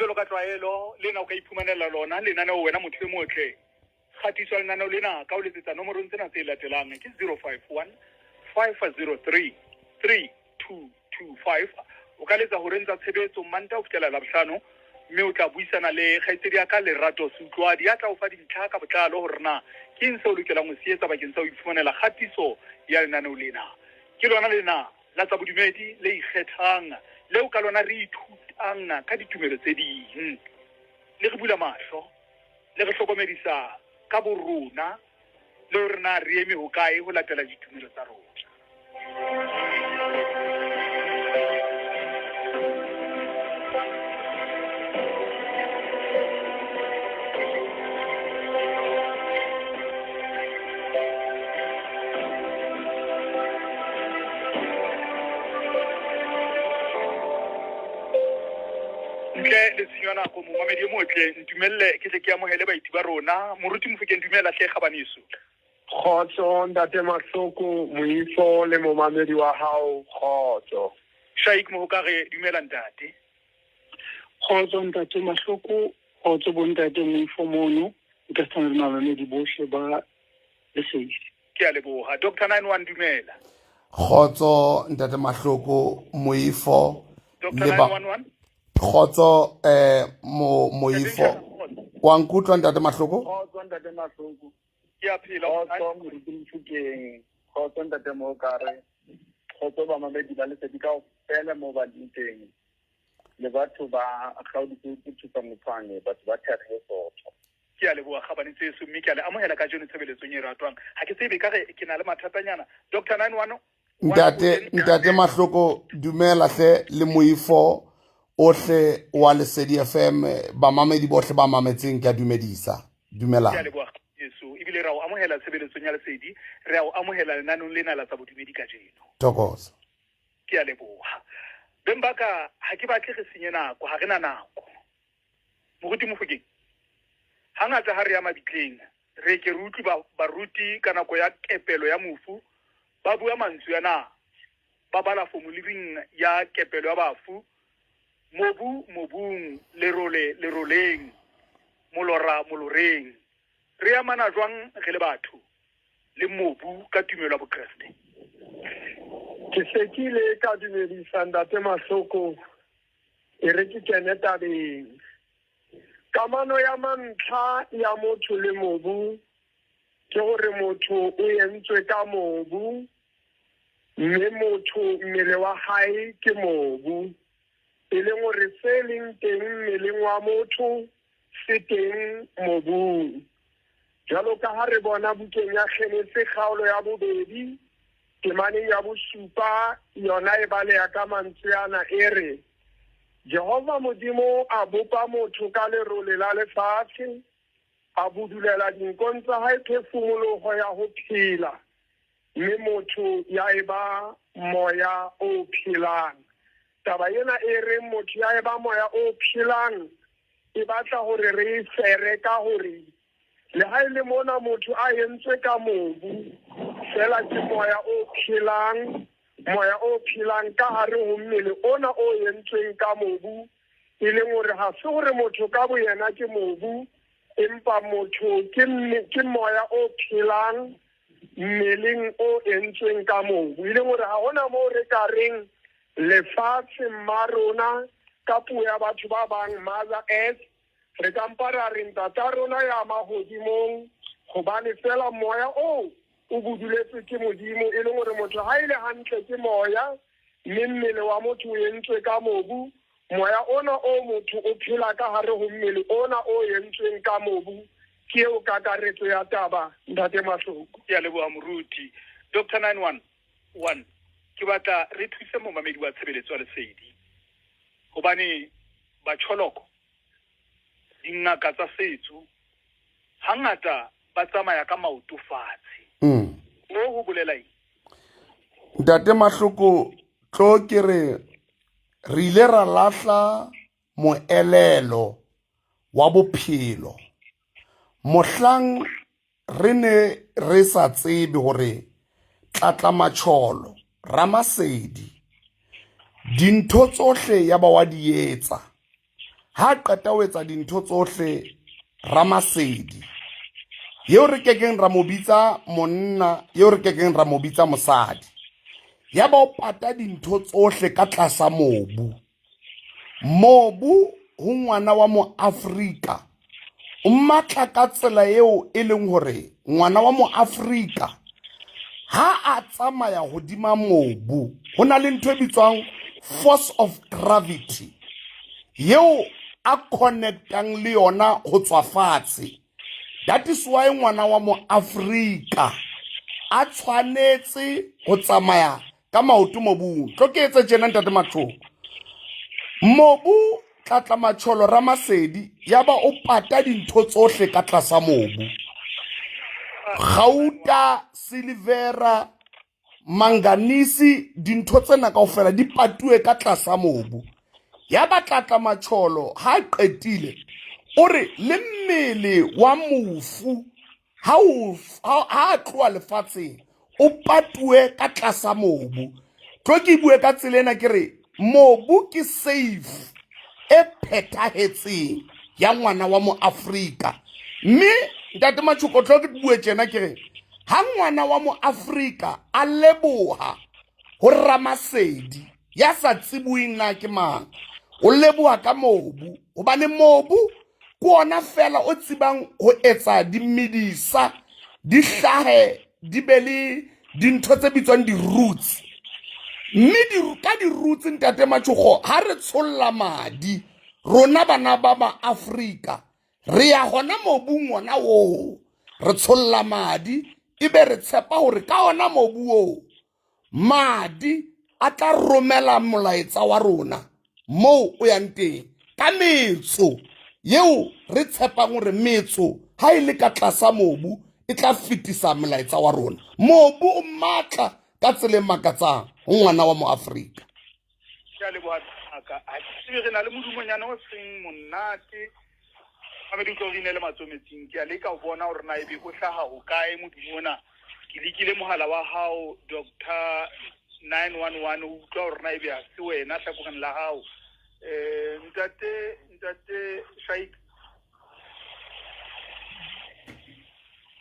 Jwalo ka tlwaelo, lena o ka iphumanela lona lenaneo wena motho e motle. Kgatiso ya lenaneo lena ka ho letsetsa nomorong tsena tse latelang ke 051 503 3225. O ka letsa horeng tsa tshebetso Mantaha ho fihlela Labohlano mme o tla buisana le kgaitsedi ya ka Lerato Seutlwadi ya tla o fa dintlha ka botlalo hore na ke eng seo o lokelang ho se etsa bakeng sa ho iphumanela kgatiso ya lenaneo lena. Ke lona lena la tsa bodumedi le ikgethang leo ka lona re ithutang ka ditumelo tse ding. Le re bula mahlo, le re hlokomedisa ka borona le hore na re eme hokae ho latela ditumelo tsa rona. Ntle le tshenyo ya nako, momamedi e motle, ntumelle ke tle ke amohele baeti ba rona. Moruti Mofokeng, dumela hle kgabaneso. Kgotso ntate Mahloko, moifo le momamedi wa hao, kgotso. Shaik Mohokare, dumela ntate. Kgotso ntate Mahloko, kgotso bontate moifo mono, nka le mamamedi bohle ba Lesedi. Ke a leboha. Doctor 91 dumela. Kgotso ntate Mahloko, moifo Doctor 911. Kgotso eh mo moifo. Wa nkutlwa ntate Mahloko? Kgotso ntate Mahloko. Ke a phela. Kgotso moruti Mofokeng. Kgotso ntate Mohokare. Kgotso bamamedi ba Lesedi kaofela mo ba leng teng. Le batho ba kgaoditswe ke thusa motshwane, batho ba thari e sotho. Ke a leboha kgabane tseso mme ke a le amohela kajeno tshebeletsong e ratwang. Ha ke tsebe ekare ke na le mathatanyana. Doctor 911 Ntate Ntate Mahloko dumela hle le moifo ohle wa Lesedi FM bamamedi bohle ba mametseng ke a dumedisa. Dumelang. Ke a leboha Jesu ebile ra o amohela tshebeletsong ya Lesedi, re a o amohela lenanong lena la tsa bodumedi kajeno. Thokoza. Ke a leboha. Beng ba ka ha ke batle re senye nako, ha re na nako. Moruti Mofokeng, hangata ha re ya mabitleng, re ke re utlwe ba, baruti ka nako ya kepelo ya mofu ba bua mantswe ana, ba bala formuliring ya kepelo ya bafu, Mobu mobung, lerole leroleng, molora moloreng. Re amana jwang re le batho le mobu ka tumelo ya Bokreste? Ke se ke ile ka dumedisa Ntate Mahloko E re ke kene tabeng. Kamano ya mantlha ya motho le mobu ke gore motho o entswe ka mobu, mme motho mmele wa hae ke mobu. E leng gore se leng teng mmeleng wa motho se teng mobung. Jwalo ka ha re bona bukeng ya Genese kgaolo ya bobedi temaneng ya bosupa yona e baleha ka mantswe ana e re, Jehova Modimo a bopa motho ka lerole la lefatshe, a budulela dinkong tsa hae phefumoloho ya ho phela, mme motho ya eba moya o phelang. Taba ena e reng motho ya eba moya o phelang e batla hore re e fere ka hore le ha e le mona motho a entswe ka mobu, feela ke moya o phelang, moya o phelang ka hare ho mmele ona o entsweng ka mobu, e leng hore ha se hore motho ka boyena ke mobu, empa motho ke, ke moya o phelang mmeleng o entsweng ka mobu, e leng hore ha hona moo re ka reng lefatshe mma rona ka puo ya batho ba bang mother earth Re ka mpa ra re, Ntata rona ya mahodimong, hobane feela moya oo o buduletswe ke Modimo, e leng hore motho ha e le hantle ke moya, mme mmele wa motho o entswe ka mobu, moya ona o motho o phela ka hare ho mmele ona o entsweng ka mobu. Ke eo kakaretso ya taba, Ntate Mahloko. Ke a leboha Moruti. Doctor 911, ke batla re thuse momamedi wa tshebeletso ya Lesedi, hobane batjholoko dingaka tsa setso hangata ba tsamaya ka maoto fatshe. Mm. Ho ho bolela eng? Ntate Mahloko, tlo ke re re ile ra lahla moelelo wa bophelo mohlang Re ne re sa tsebe hore Tlatlamatjholo, Ramasedi, dintho tsohle ya ba wa di etsa. Ha qeta ho etsa dintho tsohle Ramasedi, eo re kekeng ra mo bitsa monna, eo re kekeng ra mo bitsa mosadi, ya ba o pata dintho tsohle ka tlasa mobu. Mobu ho ngwana wa moAfrika o matla ka tsela eo e leng hore ngwana wa moAfrika ha a tsamaya hodima mobu ho na le ntho e bitswang force of gravity yeo a connectang le yona ho tswa fatshe. That is why ngwana wa moAfrika a tshwanetse ho tsamaya ka maoto mobung. Tlo ke etse tjena ntate Mathoko. Mobu Tlatla Matjholo Ramasedi ya ba o pata dintho tsohle ka tlasa mobu. Gauta, silivera, manganese, dintho tsena kaofela di patuwe ka tlasa mobu. Ya ba Tlatla Matjholo ha a qetile o re le mmele wa mofu ha o ha a tloha lefatsheng o patuwe ka tlasa mobu. Tlo ke bue ka tsela ena ke re mobu ke safe e phethahetseng ya ngwana wa moAfrika. Mme ntate Machoko tlo ke bue tjena ke re ha ngwana wa moAfrika a leboha ho Ramasedi ya sa tseboeng na ke mang, o leboha ka mobu hobane mobu ke ona fela o tsebang ho etsa dimedisa di hlahe di be le dintho tse bitswang di-roots. Mme ka di-roots ntate Matshogo ha re tsholla madi rona bana ba maAfrika re ya hona mobung ona oo re tsholla madi ebe re tshepa hore ka ona mobu oo madi a tla romela molaetsa wa rona moo o yang teng ka metso yeo re tshepang hore metso ha e le ka tlasa mobu e tla fetisa molaetsa wa rona. Mobu o matla ka tsela e makatsang ho ngwana wa moAfrika. Ke a leboha ngaka. Ha ke tsebe re na le modumonyana o seng monate. Mamedi o tlo re inele matsoho metsing. Ke a leka ho bona hore na ebe o hlaha hokae modumo ona. Ke lekile mohala wa hao Doctor 911 o utlwa hore na ebe ha se wena hlakoreng la hao. Eh ntate ntate Shaik.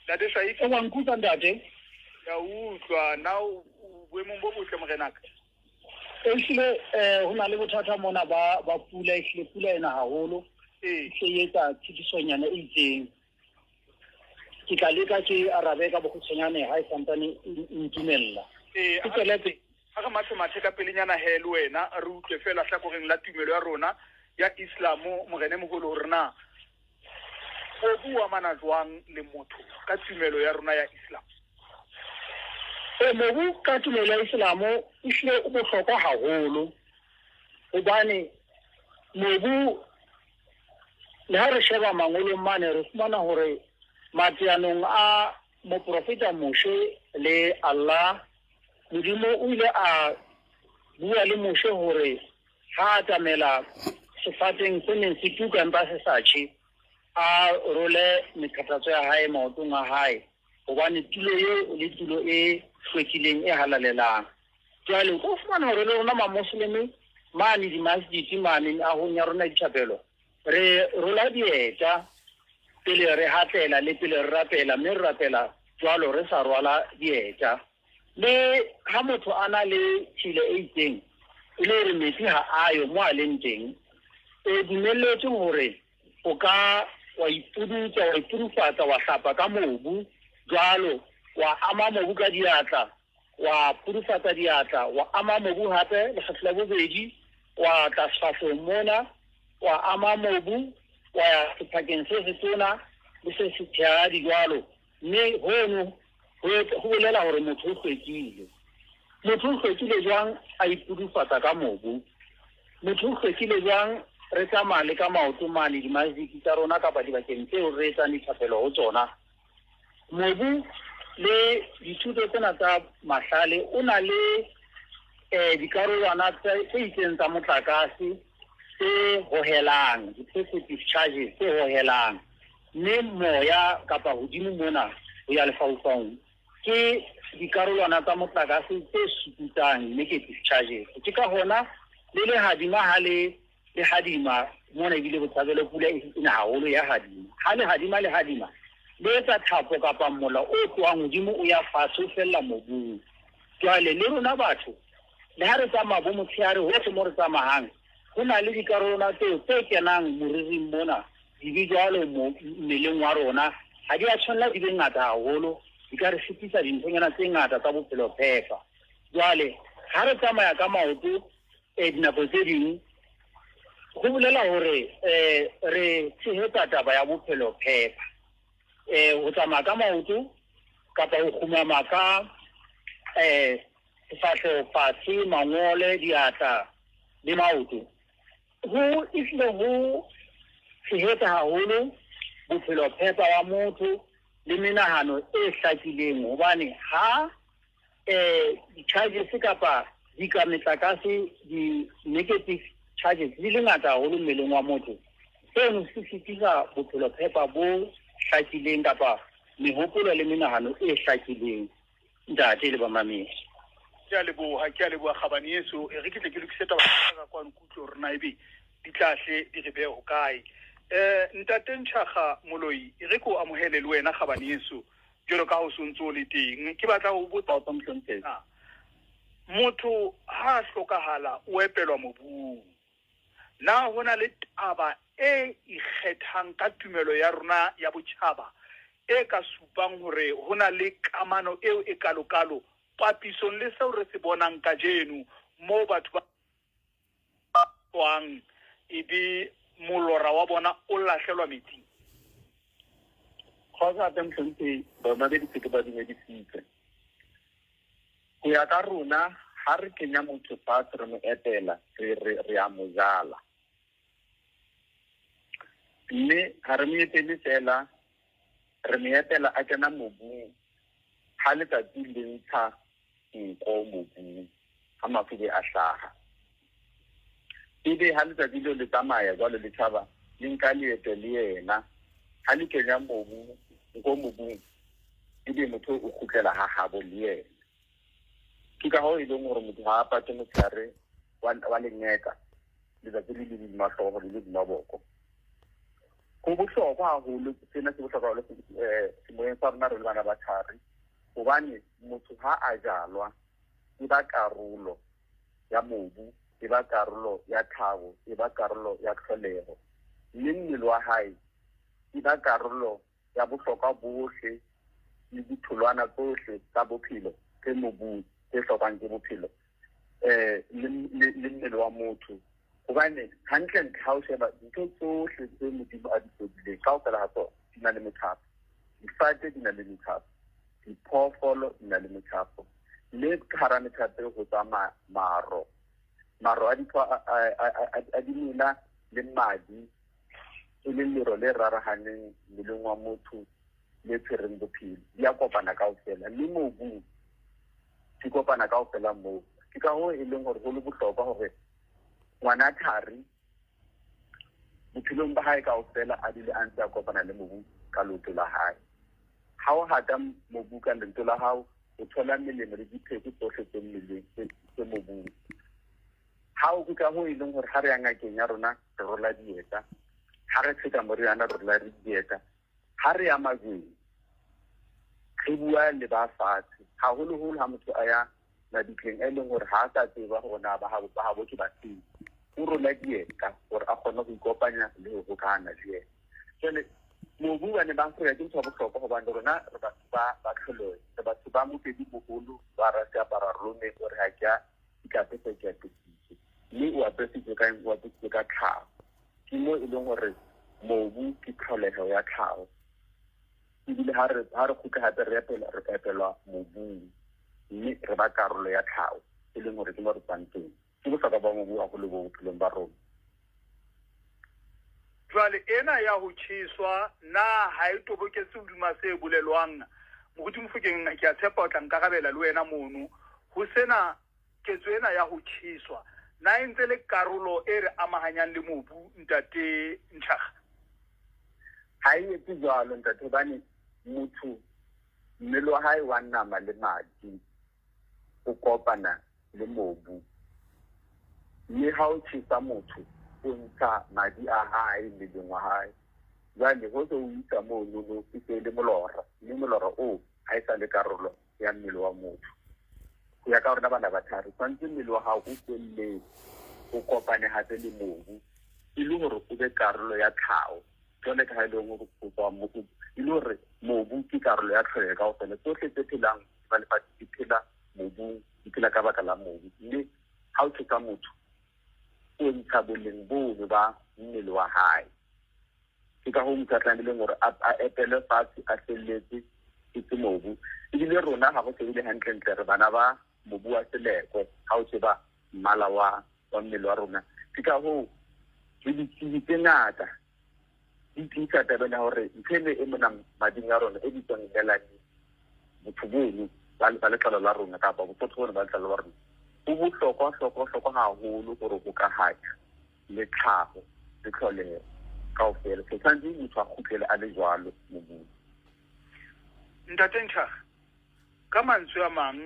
Ntate Shaik. O wa nkutlwa ntate? Ke a utlwa. Na o boemong bo botle morenaka? Ehlile eh ho na le bothata mona ba ba pula, ehlile pula ena haholo. Ee. E etsa tshitisonyana e itseng. Ke tla leka ke arabe ka bokgutshwanyane ha e santsane e ntumella. Ee, Ke tswele pele. ha re mathe mathe ka pelenyana he le wena re utlwe fela hlakoreng la tumelo ya rona ya Islamo morene moholo hore na mobu o amana jwang le motho ka tumelo ya rona ya Islam. E, mobu ka tumelo ya Islamo ehlile o bohlokwa haholo hobane mobu le ha re sheba mangolong mane re fumana hore mateanong a moprofeta Moshe le Allah, Modimo o ile a bua le Moshe hore ha a atamela sefateng se neng se tuka empa se sa tjhe, a role meqathatso ya hae maotong a hae, hobane tulo eo le tulo e hlwekileng e halalelang. Jwale o tlo fumana hore le rona mamosleme mane dimasjid mane meahong ya rona ya dithapelo re rola dieta pele re hatlela le pele re rapela, mme re rapela jwalo re sa rwala dieta. Le ha motho a na le tshilo e itseng e le hore metsi ha ayo mo a leng teng, o dumelletswe hore o ka wa ipudutsa, wa ipudufatsa, wa hlapa ka mobu jwalo, wa ama mobu ka diatla, wa pudufatsa diatla, wa ama mobu hape lekgetlo la bobedi, wa tla sefahlehong mona, wa ama mobu, wa ya sephakeng se setona le se setshehadi jwalo. Mme hono ho ho bolela hore motho o hlwekile. Motho o hlwekile jwang a ipudufatsa ka mobu? Motho o hlwekile jwang re tsamaya le ka maoto mane dimasjid tsa rona kapa dibakeng tseo re etsang dithapelo ho tsona? Mobu le dithuto tsena tsa mahlale o na le eh dikarolwana tse itseng tsa motlakase tse hohelang, di-positive charges tse hohelang, mme moya kapa hodimo mona ho ya lefaufaung ke dikarolwana tsa motlakase tse sukutsang negative charges. Ke ka hona le lehadima ha le le hadima Mona ebile Botshabelo pula e na haholo ya hadima. Ha lehadima le hadima, le etsa thapo kapa mola o tlohang hodimo o ya fatshe o fella mobung. Jwale le rona batho, le ha re tsamaya bo motshehare hohle mo re tsamayang, ho na le dikarolwana tseo tse kenang moriring mona, dibe jwalo mo mmeleng wa rona, ha di a tshwanela di be ngata haholo, di ka re sitisa dinthonyana tse ngata tsa bophelo phepa. Jwale ha re tsamaya ka maoto dinako tse ding, ho bolela hore re tshehetsa taba ya bophelo phepa. Ho tsamaya ka maoto kapa ho kgumama ka sefahleho fatshe, mangole, diatla le maoto, ho ehlile ho tshehetsa haholo bophelo phepa wa motho le menahano e hlakileng, hobane ha di-charges kapa di ka metlakase, di-negative charges di le ngata haholo mmeleng wa motho, seno se sitisa bophelo phepa bo hlakileng kapa mehopolo le menahano e hlakileng, ntate le bamamedi. Ke a leboha, ke a leboha kgabane yeso. E re ke tle ke lokise taba ka kwano, ke utlwe hore na ebe di tla hle di re behe hokae. Ntate Ntjhakga Moloi, e re ke o amohele le wena kgabane yeso, jwalo ka ha o sontso o le teng. Ke batla ho botsa, motho ha a hlokahala o epelwa mobung. Na ho na le taba e ikgethang ka tumelo ya rona ya botjhaba e ka supang hore ho na le kamano eo e kalokalo papisong le seo re se bonang kajeno moo batho ba tswang ebe molora wa bona o lahlelwa metsing? Kgotso hape mohlomphehi, bamamedi se ke ba dumedisitse. Ho ya ka rona, ha re kenya motho fatshe re mo etela, re re re a mo jala. Mme ha re mo etele fela, re mo etela a kena mobung ha letsatsi le ntsha nko mobung, ha mafube a hlaha. Ebe ha letsatsi leo le tsamaya jwalo le tjhaba, le nka leeto le yena. Ha le kenya mobu, nko mobung, ebe motho o kgutlela ha habo le yena. Ke ka hoo e leng hore motho ha a pate motshehare wa lengeka, letsatsi le le hodima hlooho, le le hodima boko. Ho bohlokwa haholo, sena se bohlokwa haholo semoyeng sa rona re le bana ba thari, hobane motho ha a jalwa e ba karolo ya mobu, e ba karolo ya tlhago, e ba karolo ya tlholeho, mme mmele wa hae e ba karolo ya bohlokwa bohle le ditholwana tsohle tsa bophelo tse mobung, tse hlokwang ke bophelo le mmele wa motho. Hobane hantlentle ha o sheba dintho tsohle tse Modimo a di hlodileng, kaofela ha tsona di na le methapo. Difate di na le methapo, diphoofolo di na le methapo, mme ka hara methapo eo ho tswa maro. Maro a dimela le madi, e leng lero le rarahaneng mmeleng wa motho le tshwereng bophelo, di a kopana kaofela, le mobung di kopana kaofela moo. Ke ka hoo e leng hore ho le bohlokwa hore ngwana thari bophelong ba hae kaofela a dule a ntse a kopana le mobu ka leoto la hae. Ha o hata mobu ka leoto la hao, o thola melemo le dipheko tsohle tse mmeleng tse mobung. Ha o ke ka hoo e leng hore ha re ya ngakeng ya rona re rola dieta, ha re tsheka moriana re rola dieta, ha re ya majweng re bua le ba fatshe, haholoholo ha motho a ya mabitleng e leng hore ha a sa tseba hore na ba habo ke bafeng, o rola dieta hore a kgone ho ikopanya le ho hokahana le yena. Jwale mobu ba ne ba Afrika ke ntho ya bohlokwa, hobane rona re batho ba tlholeho, re batho ba mopedi boholo ba ra seapara rome o re ha ke a ikapesa ke apesitswe, mme o apesitswe ka eng? O apesitswe ka tlhaho. Ke mo e leng hore mobu ke tlholeho ya tlhaho, ebile ha re kgutla hape re epelwa mobung, mme re ba karolo ya tlhaho, e leng hore ke mo re tswang teng. Ke bohlokwa ba mobu haholo bo bophelong ba rona. Jwale ena ya ho tjheswa na ha e toboketse hodima se bolelwang? Moruti Mofokeng, ke a tshepa o tla nkarabela le wena mono. Ho sena, ketso ena ya ho tjheswa na e ntse le karolo e re amahanyang le mobu, ntate Ntjhakga? Ha e etse jwalo, ntate, hobane motho mmele wa hae wa nama le madi o kopana le mobu, mme ha o tjhesa motho O ntsha madi a hae mmeleng wa hae. Jwale ho se o isa monono e se e le molora, mme molora oo ha e sa le karolo ya mmele wa motho. Ho ya ka rona bana ba thari, tshwanetse mmele wa hao o felletse, o kopane hape le mobu e le hore o be karolo ya tlhaho. Jwale ka ha e le hore o tswa e le hore mobu ke karolo ya tlholeho kaofela. Tsohle tse phelang ba lefatshe di phela mobung, di phela ka baka la mobu. Mme ha o tjhesa motho, o ntsha boleng bono ba mmele wa hae. Ke ka hoo motho a tlamehileng hore a epelwe fatshe, a felletse e se mobu. Ebile rona ha go shebile hantlentle re bana ba mobu wa selekwe, ha o sheba mmala wa wa mmele wa rona. Ke ka hoo le ditsebi tse ngata di tiisa taba ena hore ntho eno e mona mading a rona e bitswang melanin, botho bono ba letlalo la rona kapa bosotho bono ba letlalo la rona bo bohlokwa hlokwa hlokwa haholo hore hokahanya le tlhaho le tlholeho kaofela. So tshwanetse motho a kgutlele a le jwalo mobung. Ntate Ntjhara, Ka mantswe a mang,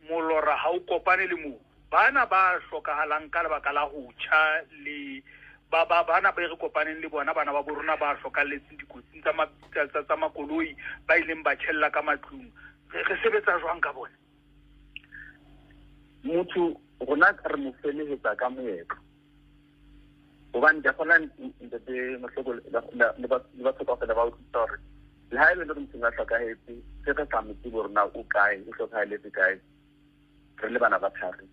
molora ha o kopane le mobu. Bana ba hlokahalang ka lebaka la ho tjha le ba, ba, bana be re kopaneng le bona, bana ba bo rona ba hlokalletseng dikotsing tsa, tsa, tsa, tsa makoloi, ba ileng ba tjhella ka matlung, re, re sebetsa jwang ka bona? Motho rona re mo felehetsa ka moetlo. Hobane ke a kgolwa ntate Mohloko le batho kaofela ba utlwisisa hore le ha e le hore motho a hlokahetse, se re sa mo tsebe hore na o kae, o hlokahaletse kae, re le bana ba thari,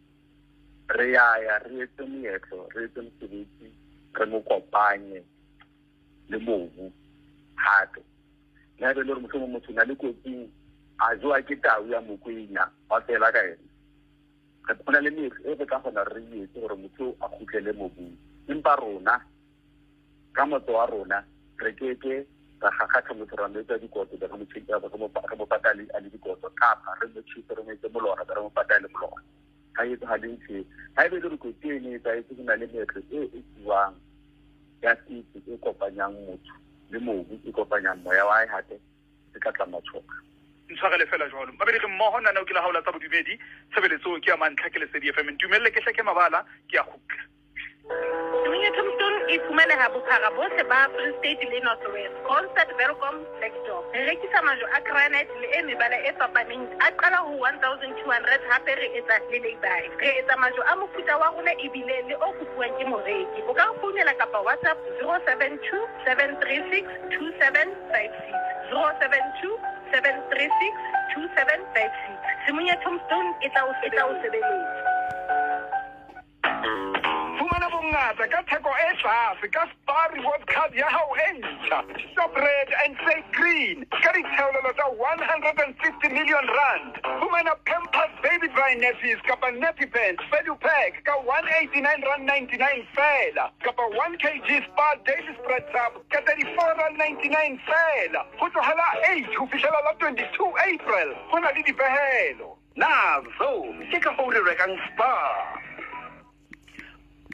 re ya ya re etse moetlo, re etse mosebetsi, re mo kopanye le mobu hape. Le ha e le hore mohlomong motho o na le kotsing, a jowa ke tau ya mokwenya, wa fela ka yena. Go na le meetlo e re ka kgona re e etse gore motho a kgutlele mobung. Empa rona, ka motse wa rona, re ke ke ra kgakgatha motho ra mo etsa dikoto, be re mo re mo patale a le dikoto, kapa re mo tjhese re mo etse molora, be re mo patale molora. Ha e etsahale ntho eo. Ha ebe le gore kotsi eno e etsahetse, go na le meetlo e etsuwang ya setso e kopanyang motho le mobu, e kopanyang moya wa hae hape se tla tla matshoka. Ntshwarele feela jwalo. Babedi re mmoho, Naneo ke la hao la tsa bodumedi. Tshebeletso ke ya mantlha ke Lesedi FM. Ntumelle ke hleke mabala, ke a kgutla. Simunye Tombstone e fumaneha bophara bohle ba Free State le North West, Kroonstad, Welkom, Klerksdorp. Re rekisa majwe a granite le e mebala e fapaneng a qala ho 1200 hape re etsa le lay-by. Re etsa majwe a mofuta wa rona ebile le o kopuwang ke moreki. O ka re founela kapa WhatsApp 072 736 2756. 072 736 2756. Simunye Tombstone e tla o sebeletsa. Fumana bongata ka theko e tlase ka Spar Rewards Card ya hao e ntjha. Shop red and save green ka ditheolelo tsa 150 million rand. Fumana Pampers Baby Dry Nappies kapa Nappy Pants Value Pack ka 189 rand 99 feela kapa 1 kg Spar Daily Spread Tub ka 34 rand 99 feela. Ho tloha la 8 ho fihlela la 22 April ho na le dipehelo. Nazo ke ka hoo re rekang Spar.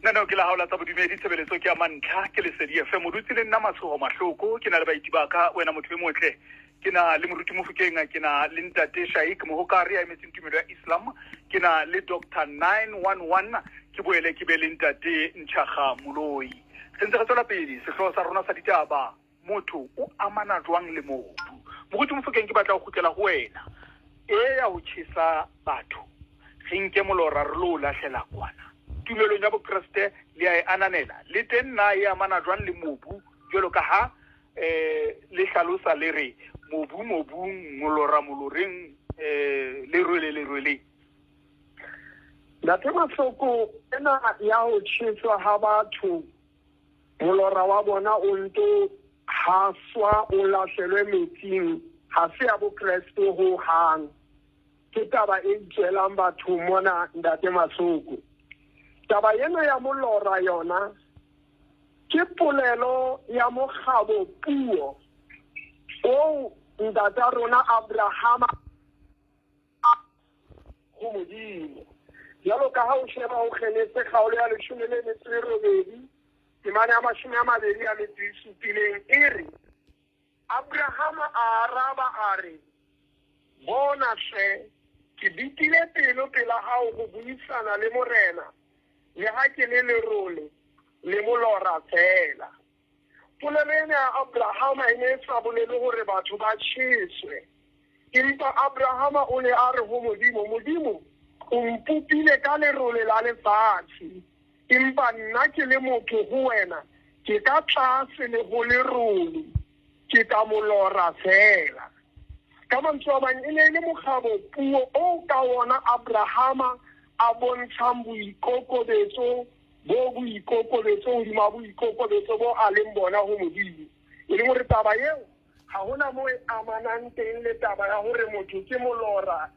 Lenaneo ke la hao la tsa bodumedi, tshebeletso ke ya mantlha, ke Lesedi FM. O dutse le nna Matshoho Mahloko, ke na le baeti ba ka, wena motho e motle. Ke na le Moruti Mofokeng, ke na le Ntate Shaik Mohokare ya emetseng tumelo ya Islam, ke na le Doctor 911, ke boele ke be le Ntate Nchaga Moloi. Re ntse re tswela pele sehlooho sa rona sa ditaba, Motho o amana jwang le mobu? Moruti Mofokeng, ke batla ho kgutlela ho wena. E ya ho tjhesa batho, re nke molora re lo o lahlela kwana. Tumelong ya Bokreste le a e ananela? Le teng na e amana jwang le mobu jwalo ka ha um le hlalosa le re mobu mobung, molora moloreng, um lerwele lerweleng? Ntate Mahloko, ena ya ho tjheswa ha batho Molora wa bona o nto haswa o lahlelwe metsing ha se ya Bokreste ho hang. Ke taba e itswelang batho mona Ntate Masoko. Taba ena ya molora yona ke polelo ya mokgabo puo oo ntata rona Abrahama ho Modimo. Jwalo ka ha o sheba ho Genese kgaolo ya leshome le metso e robedi, temana ya mashome a mabedi a metso e supileng e re, Abrahama a araba a re, Bona hle, ke bitile pelo pela hao ho buisana le Morena, leha ke le lerole. le molora feela. Polelo ena ya Abrahama e ne e sa bolele hore batho ba tjheswe. Empa Abrahama o ne a re ho Modimo, Modimo, o mpopile ka lerole la lefatshe, empa nna ke le motho ho wena, ke ka tlase le ho lerole, ke ka molora feela. Ka mantswe a mang, e ne e le mokgabo puo oo ka wona Abrahama a bontshang boikokobetso bo boikokobetso hodima boikokobetso bo a leng bona ho Modimo. E leng hore taba eo ha hona moo e amanang teng le taba ya hore motho ke molora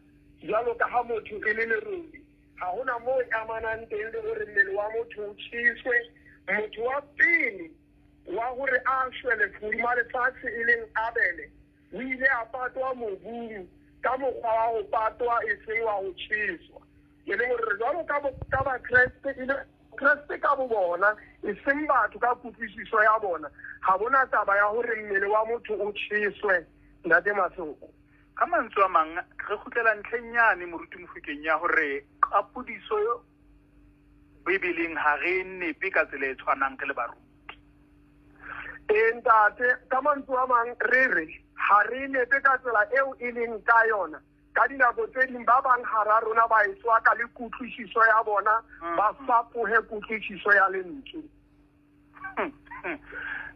jwalo ka ha motho e le lerole. Ha hona moo e amanang teng le hore mmele wa motho o tjheswe. Motho wa pele wa hore a shwele hodima lefatshe e leng Abele, o ile a patwa mobung ka mokgwa wa ho patwa e seng wa ho tjheswa. E leng hore jwalo ka ka Bakreste, e le Kreste ka bo bona, e seng batho ka kutlwisiso ya bona, ha bona taba ya hore mmele wa motho o tjheswe, Ntate Mahloko. Ka mantswe a mang, re kgutlela ntlheng yane Moruti Mofokeng ya hore qapodiso Bibeleng ha re nepe ka tsela e tshwanang re le baruti. Ee ntate, ka mantswe a mang re re ha re nepe ka tsela eo e leng ka yona. Ka dinako tse ding ba bang hara rona ba e tswaka le kutlwisiso ya bona, ba fapohe kutlwisiso ya lentswe.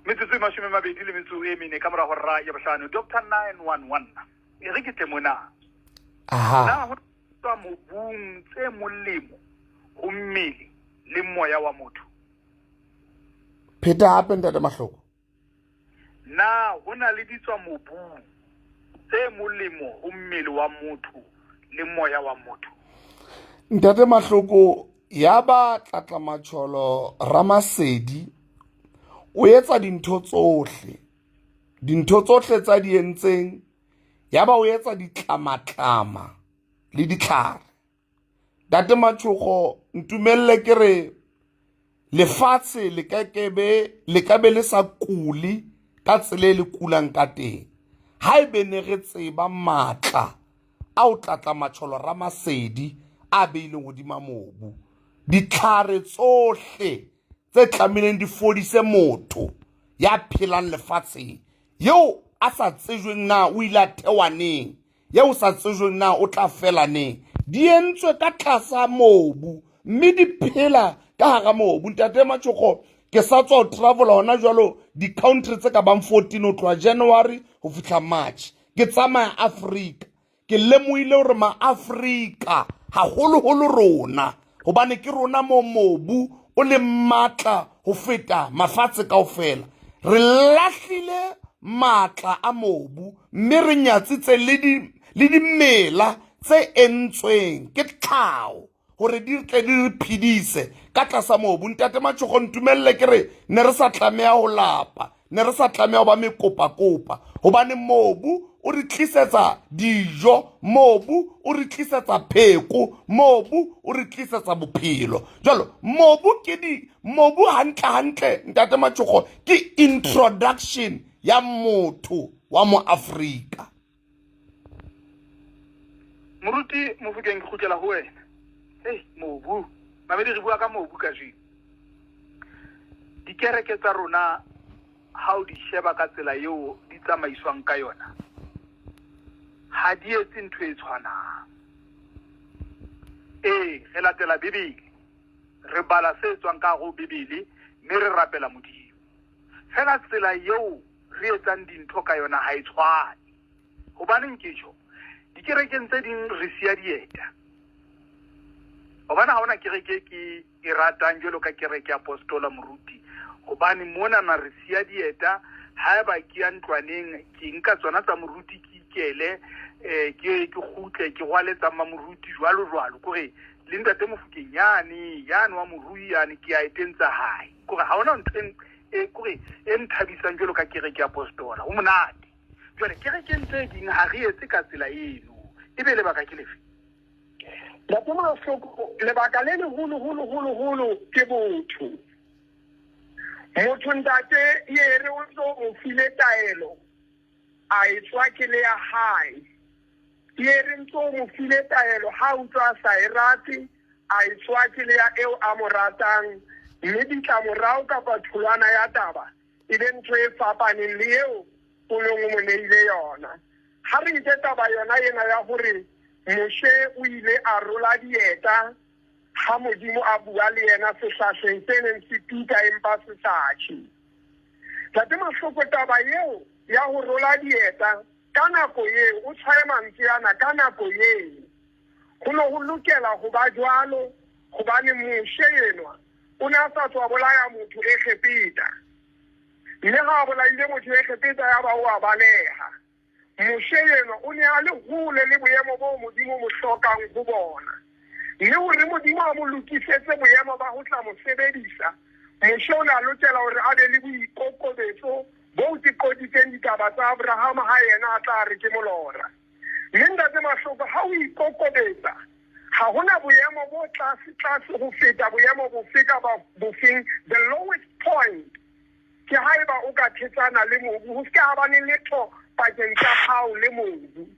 Metsotso e 24 ka mora hora ya bohlano. Doctor 911, e re ke tle mona. Na ho tswa mobung tse molemo ho mmele le moya wa motho? Pheta hape, Ntate Mahloko. Na ho na le ditswa mobung tse molemo ho mmele wa motho le moya wa motho? Ntate Mahloko, ya ba Tlatlamatjholo Ramasedi o etsa dintho tsohle, dintho tsohle tsa di entseng, ya ba o etsa ditlamatlama le ditlhare. Ntate Matshogo, ntumelle ke re lefatshe le ka kebe le ka be le sa kule ka tsela e le kulang ka teng ha ebe ne re tseba matla ao Tlatlamatjholo Ramasedi a beileng hodima mobu. Ditlhare tsohle tse tlamehileng di fodise motho ya phelang lefatsheng yeo a sa tsejweng na o ile a thewa neng, yeo sa tsejweng na o tla fela neng, di entswe ka tlasa mobu mme di phela ka hara mobu. Ntate Matshogo, ke sa tswa ho travel hona jwalo di-country tse ka bang 14 ho tloha January ho fihla March. Ke tsamaya Afrika, ke lemohile hore ma-Afrika haholoholo rona, hobane ke rona mo mobu o leng matla ho feta mafatshe kaofela, re lahlile matla a mobu mme re nyatsitse le dimela tse entsweng ke tlhaho hore di tle di re phedise ka tlasa mobu. Ntate Matshogo, ntumelle ke re ne re sa tlameha ho lapa, ne re sa tlameha ho ba mekopakopa, hobane mobu o re tlisetsa dijo, mobu o re tlisetsa pheko, mobu o re tlisetsa bophelo. Jwalo mobu ke di mobu hantle hantle, Ntate Matshogo, ke introduction ya motho wa mo Afrika. Moruti Mofokeng, ke kgutlela ho wena. Hey, mobu. Mamedi, re bua ka mobu kajeno. Dikereke tsa rona ha o di sheba ka tsela eo di tsamaiswang ka yona, ha di etse ntho e tshwanang. Ee, re latela Bibele, re bala se tswang ka hare ho Bibele mme re rapela Modimo. Fela tsela eo re etsang dintho ka yona ha e tshwane. Hobaneng ke tjho? Dikerekeng tse ding re siya dieta. Hobane ha hona kereke ke e ratang jwalo ka kereke ya Apostola Moruti, hobane monana re siya dieta. Haeba ke ya ntlwaneng, ke nka tsona tsa moruti, ke ikele, ke kgutle, ke rwale tsa mmamoruti jwalo jwalo. Kore le Ntate Mofokeng yane, yane wa morui yane, ke ya eteng tsa hae. Kore ha hona ntho e kore e nthabisang jwalo ka kereke ya Apostola. Ho monate. Jwale kerekeng tse ding ha re etse ka tsela eno. Ebe lebaka ke lefe? Ntate Mahloko, lebaka le leholo holo holo holo ke botho. Motho ntate ye re o ntso o file taelo, a e tswa ke le ya hae. Ye re ntso o mo file taelo, ha utlwa a sa e rate, a e tswa ke le ya eo a mo ratang. Mme ditlamorao kapa tholwana ya taba e be ntho e fapaneng le eo o neng o mo neile yona. Ha re nke taba yona ena ya hore Moshe o ile a rola dieta ha Modimo a bua le yena sehlahleng se neng se tuka empa se sa tjhe. Ntate Mahloko, taba eo ya ho rola dieta ka nako eo, o tshwaye mantswe ana, ka nako eo, ho ne ho lokela ho ba jwalo hobane Moshe enwa o ne a sa tswa bolaya motho Egepeta. Mme ha a bolaile motho Egepeta yaba o a baleha. Moshe enwa o ne a le hole le boemo boo Modimo o mo hlokang ho bona. Mme hore Modimo a mo lokisetse boemo ba ho tla mo sebedisa, Moshe o ne a lokela hore a be le boikokobetso boo ke qoditseng ditaba tsa Abrahama ha yena a tla re ke molora. Mme Ntate Mahloko, ha o ikokobetsa, ha hona boemo bo tlase tlase ho feta boemo bofe kapa bofeng, the lowest point ke haeba o ka thetsana le mobu, ho se ke ha ba le letho pakeng tsa hao le mobu.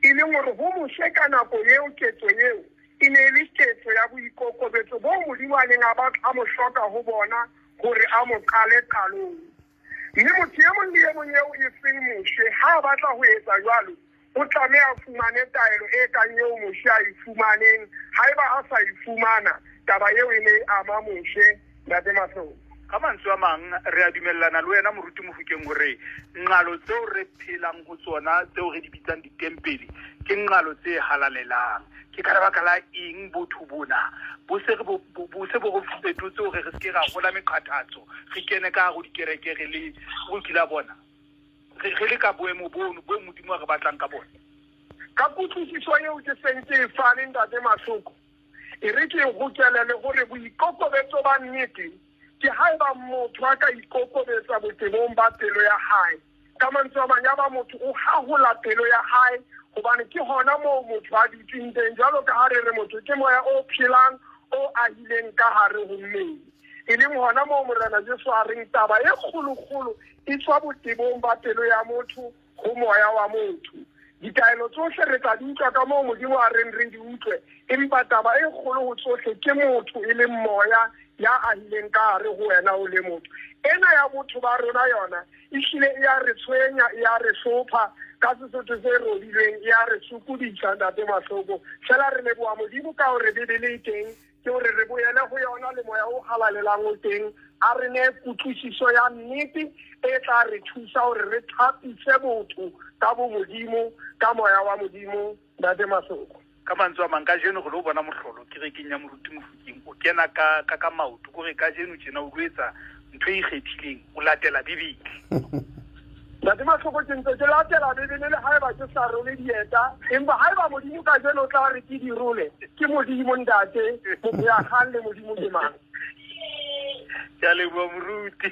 E leng hore ho Moshe ka nako eo ketso eo e ne e le ketso ya boikokobetso boo Modimo a neng a batla a mo hloka ho bona hore a mo qale qalong. Mme motho e mong le e mong eo e seng Moshe, ha a batla ho etsa jwalo, o tlameha a fumane taelo e kang eo Moshe a e fumaneng. Haeba a sa e fumana, taba eo e ne e ama Moshe, Ntate Mahloko. Ka mantswe a mang, re a dumellana le wena Moruti Mofokeng hore nqalo tseo re phelang ho tsona, tseo re di bitsang ditempele, ke nqalo tse halalelang. Ke ka lebaka la eng botho bona bo se re bo bo se bo re fetotse hore re se ke ra rola meqhathatso, re kene ka hare ho dikereke re le, o kile a bona, re re le ka boemo bono boo Modimo a re batlang ka bona? Ka kutlwisiso eo ke seng ke e fane, Ntate Mahloko, e re ke e hokele le hore boikokobetso ba nnete ke haeba motho a ka ikokobetsa botebong ba pelo ya hae. Ka mantswe a mang, yaba motho o hahola pelo ya hae, hobane ke hona moo motho a dutseng teng. Jwalo ka ha re re motho ke moya o phelang o ahileng ka hare ho mmele, e leng hona moo Morena Jesu a reng taba e kgolokgolo e tswa botebong ba pelo ya motho ho moya wa motho. Ditaelo tsohle re tla di utlwa ka moo Modimo a reng re di utlwe, empa taba e kgolo ho tsohle ke motho, e leng moya ya ahileng ka hare ho wena o le motho. Ena ya botho ba rona yona ehlile e a re tshwenya, e a re hlopha, ka Sesotho se robilweng e a re sokodisa, Ntate Mahloko. Feela re leboha Modimo ka hore Bibele e teng, ke hore re boele ho yona le Moya o Halalelang o teng, a re nee kutlwisiso ya nnete e tla re thusa hore re thapise botho ka bomodimo, ka Moya wa Modimo, Ntate Mahloko. Ka mantswe a mang, kajeno re lo bona mohlolo kerekeng ya Moruti Mofokeng. O kena ka, ka, ka maoto. Kore kajeno tjena o lo etsa ntho e ikgethileng, o latela Bibele. Ntate Mahloko, ke ntse ke latela Bibele le haeba ke sa role dieta, empa haeba Modimo kajeno o tla re ke di role, ke Modimo ntate, motho ya kgang le Modimo ke mang? Ke a leboha moruti.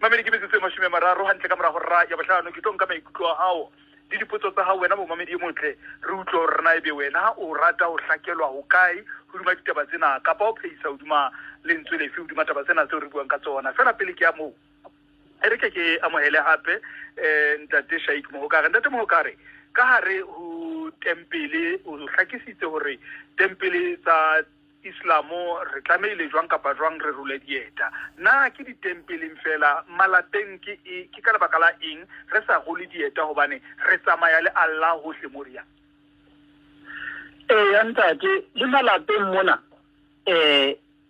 Mamedi ke metsotso e 30 hantle ka mora hora ya bohlano. Ke tlo nka maikutlo a hao le dipotso tsa hao wena momamedi e motle, re utlwe hore na ebe wena o rata ho hlakelwa hokae hodima ditaba tsena, kapa o phehisa hodima lentswe lefe hodima taba tsena tseo re buang ka tsona. Feela pele ke ya moo, e re ke ke amohele hape ntate Shaik Mohokare. Ntate Mohokare, ka hare ho tempele o hlakisitse hore tempele tsa Islamo re tlamehile jwang kapa jwang re role dieta. Na ke ditempeleng feela, malapeng ke e, ke ka lebaka la eng re sa role dieta hobane re tsamaya le Allah hohle mo re yang? Eya ntate, le malapeng mona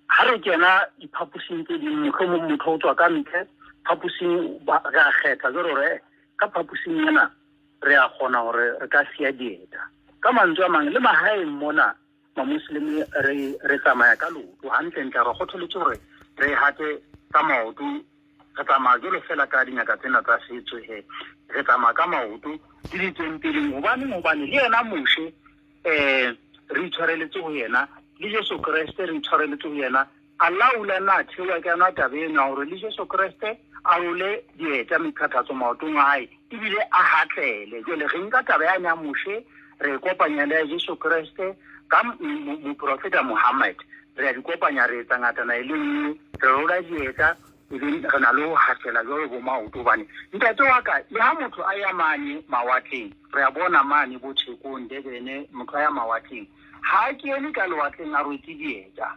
ha re kena diphaposing tse ding, mohlomong motho o tswa ka ntle phaposing, re a kgetha jwalo hore ka phaposing ena re a kgona hore re ka siya dieta. Ka mantswe a mang, le mahaeng mona Mamosleme re re tsamaya ka leoto hantlentle, re kgotholetswe hore re hate ka maoto, re tsamaya jwalo fela ka dingaka tsena tsa setso he, re tsamaya ka maoto le ditempeleng. Hobaneng? Hobane le yena Moshe re itshwareletse ho yena, le Jesu Kreste re itshwareletse ho yena. Allah o ile a nna a theoha ka yona taba eno ya hore le Jesu Kreste a role dieta meqhathatso maotong a hae ebile a hatlele. Jwale re nka taba yane ya Moshe re e kopanya le ya Jesu Kreste ka moprofeta Muhammad, re a di kopanya, re etsa ngatana e le nngwe, re rola dieta ebe re na le ho hatlela jwalo bo maoto. Hobane ntate wa ka, le ha motho a ya mane mawatleng, re a bona mane bo Thekong, Durban, motho a ya mawatleng, ha a kene ka lewatleng a rwetse dieta.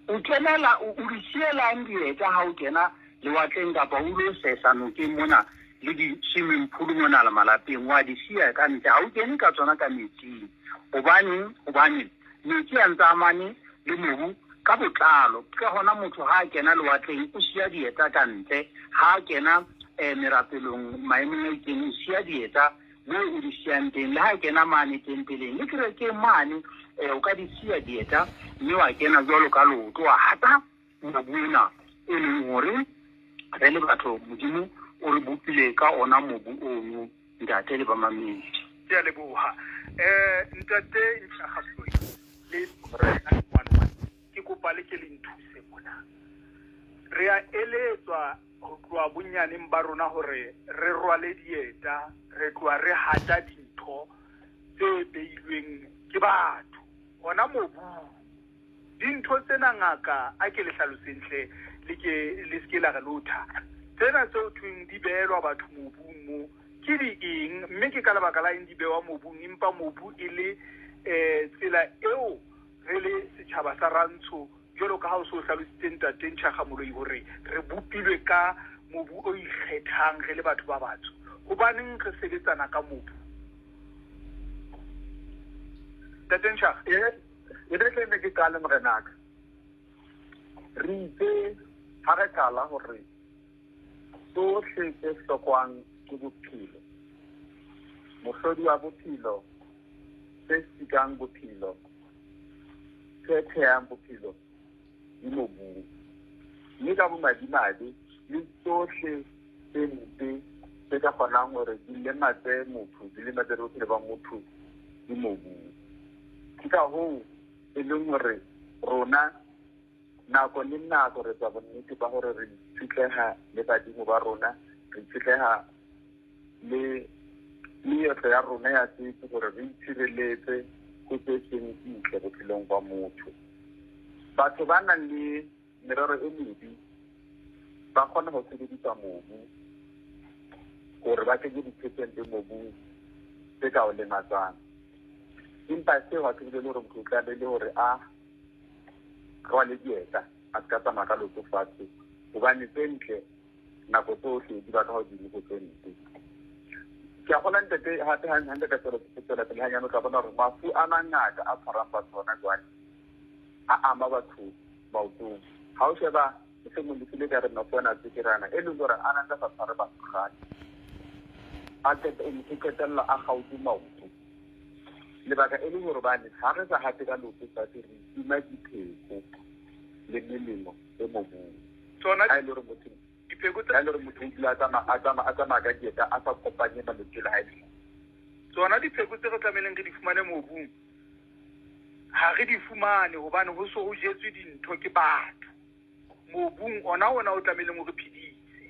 O kenela, o di sielang dieta ha o kena lewatleng kapa o lo sesa nokeng mona le di-swimming pool mona le malapeng, wa di siya ka ntle, ha o kene ka tsona ka metsing. Hobaneng? Hobane metsi a ntse amane le mobu ka botlalo. Ke hona motho ha a kena lewatleng o siya dieta ka ntle, ha a kena merapelong maemong a itseng o siya dieta moo o di siyang teng, le ha kena mane tempeleng le kerekeng mane, o ka di siya dieta mme wa kena jwalo ka leoto, wa hata mobu ona e leng hore re le batho Modimo o re bopile ka ona mobu ono, ntate le bamamedi. Ke a leboha. Ntate Ntlhagasoloi le Morena ke kopa le ke le nthuse mona. Re a eletswa ho tloha bonyaneng ba rona hore re rwale dieta, re tloha re hata dintho tse beilweng ke batho hona mobung. Dintho tsena ngaka a ke le hlaloseng hle, le ke le se ke la re lotha. Tsena tseo thweng di beelwa batho mobung mo ke di eng, mme ke ka lebaka la eng di bewa mobung empa mobu e le tsela eo re le setjhaba sa rantsho, jwalo ka ha o se o hlalositse ntate Ntjhagamoloi hore re bopilwe ka mobu o ikgethang re le batho ba batsho. Hobaneng re sebetsana ka mobu? Ntate Ntjhaga. E re tle ne ke qale morenaka. Re itse ha re qala hore tsohle tse hlokwang ke bophelo, mohlodi wa bophelo, se sikang bophelo, se thehang bophelo di mobung. Mme ka bomadimabe le tsohle tse mpe tse ka kgonang hore di lematse motho, di lematse bophelo ba motho di mobung. Ke ka hoo e leng hore rona nako le nako re tswa bonnete ba hore re itshetleha le badimo ba rona, re itshetleha le meetlo ya rona ya setso hore re itshireletse ho tse seng ntle bophelong ba motho. Batho ba nang le merero e mebe ba kgona ho sebedisa mobu hore ba kenye diphetente mobung tse ka o lematsang. Empa seo ha se bolele hore motho o tlamehile hore a rwale dieta, a se ka tsamaya ka leoto fatshe, hobane tse ntle nako tsohle di ba ka hodimo ho tse mpe. Ke a kgolwa ntate, hape ha ntate ka tswela pele hanyane, o tla bona hore mafu a mangata a tshwarang batho hona jwale a ama batho maotong. Ha o sheba mohlomong lefu le ka re mafu ana a tswekere ana, e leng hore a na ntse a sa tshware batho kgale, a motho qetella a kgaotse maoto. Lebaka e le hore bane ha re sa hate ka leoto fatshe, re itima dipheko le melemo e mobung. Tsona Ha e le hore motho dipheko ha e le hore motho o dula a tsamaya ka dieta, a sa kopanye malwetse le ha e le. Tsona dipheko tse re tlamehileng re di fumane mobung ha re di fumane hobane ho so ho jetswe dintho ke batho mobung ona ona o tlamehileng o re phedise.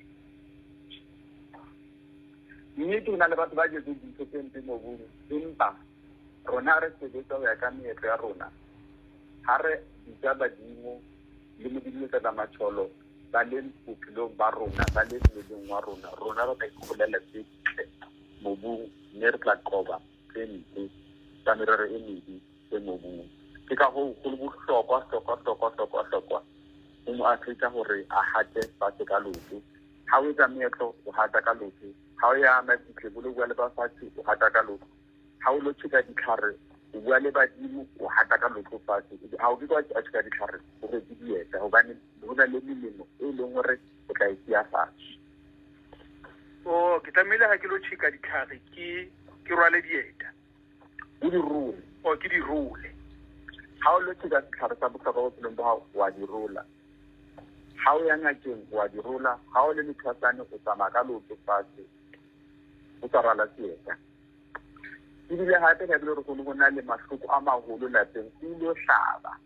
Nnete ho na le batho ba jetseng dintho tse mpe mobung, empa rona re sebetsa ho ya ka meetlo ya rona. Ha re bitsa badimo le Modimo le Matjholo ba le bophelong ba rona, ba le mmeleng wa rona, rona re tla ikgolela tse ntle mobung, mme re tla qoba tse mpe tsa merero e mebe e mobung. Ke ka hoo ho le bohlokwa, hlokwa, hlokwa, hlokwa, hlokwa ho moAfrika hore a hate fatshe ka leoto. Ha o etsa meetlo, o hata ka leoto. Ha o ya mabitleng, o lo bua le ba fatshe, o hata ka leoto. Ha o lo tjheka ditlhare, o bua le badimo, o hata ka leoto fatshe. Ha o ke wa tjheka ditlhare, o rwetse dieta, hobane ho na le melemo e leng hore o tla e siya fatshe. Oh, ke tlamehile ha ke lo tjheka ditlhare ke rwale dieta. O di role. Oh, ke di role. Ha o lo tjheka setlhare sa bohlokwa bophelong ba hao, wa di rola. Ha o ya ngakeng, wa di rola. Ha o le lethwasane, o tsamaya ka leoto fatshe, o sa rwala seeta. Ebile hape ka ebile hore ho na le mahloko a maholo lapeng, o ilo hlaba,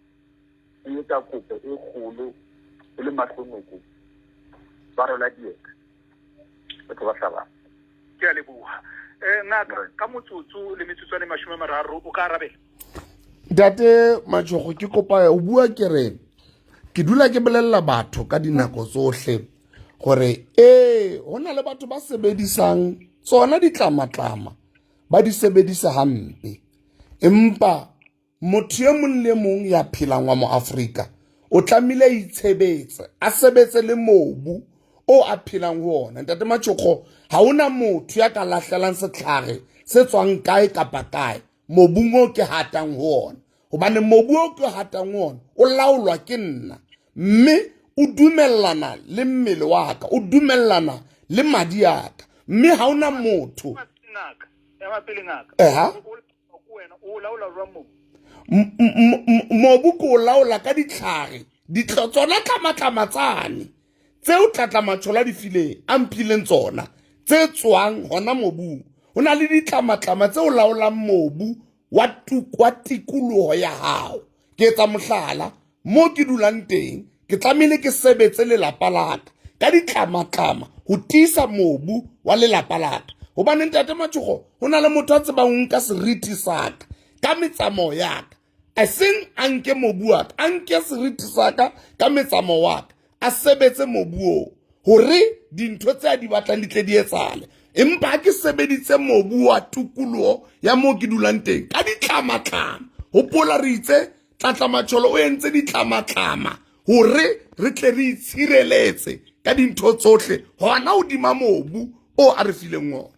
o etsa kopo e kgolo, o le mahlonoko, ba rola dieta, batho ba hlabang. Ke a leboha. Ngaka, ka motsotso le metsotswana e 30 o ka arabela? Ntate Matjhogo, ke kopa o bua ke re ke dula ke bolella batho ka dinako tsohle hore ho na le batho ba sebedisang tsona ditlamatlama, ba di sebedisa hampe, empa motho e mong le mong ya phelang wa mo Afrika o tlamehile a itshebetse a sebetse le mobu o a phelang ho ona. Ntate Matjhokgo, ha hona motho ya ka lahlelang setlhare se tswang kae kapa kae mobung o ke hatang ho ona, hobane mobu o ke hatang ho ona o laolwa ke nna, mme o dumellana le mmele wa ka, o dumellana le madi a ka, mme ha hona motho. Eha mobu ke o laola ka ditlhare, tsona tlamatlama tsane tseo tlatlamatshola di fileng a mphileng tsona tse tswang hona mobung. Ho na le ditlamatlama tse o laolang mobu wa tikoloho ya hao. Ke etsa mohlala, mo ke dulang teng ke tlamehile ke sebetse lelapa la ka ka ditlamatlama ho tiisa mobu wa lelapa la ka, hobane ntate Matjhokgo ho na le motho a tsebang ho nka seriti sa ka ka metsamao ya ka, a seng a nke mobu wa ka, a nke seriti sa ka ka metsamao wa ka, a sebetse mobu oo hore dintho tse a di batlang di tle di etsahale. Empa ha ke sebeditse mobu wa tikoloho ya moo ke dulang teng ka ditlamatlama, hopola re itse Tlatlamatjholo o entse ditlamatlama hore re tle re itshireletse ka dintho tsohle hona hodima mobu o a re fileng ona.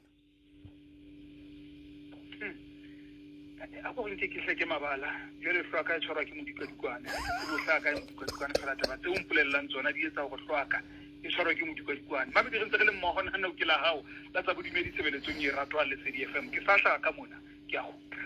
A ko nke ke hle ke mabala jwale, hlwaka e tshwarwa ke modikwadikwane, ha ke tsebe ho hlaka e modikwadikwane fela. Taba tseo mpolellang tsona di etsa hore hlwaka e tshwarwa ke modikwadikwane. Mamedi, re ntse re le mmoho nano ke la hao la tsa bodumedi tshebeletsong e ratwang Lesedi FM. Ke sa hlaha ka mona, ke a kgutla.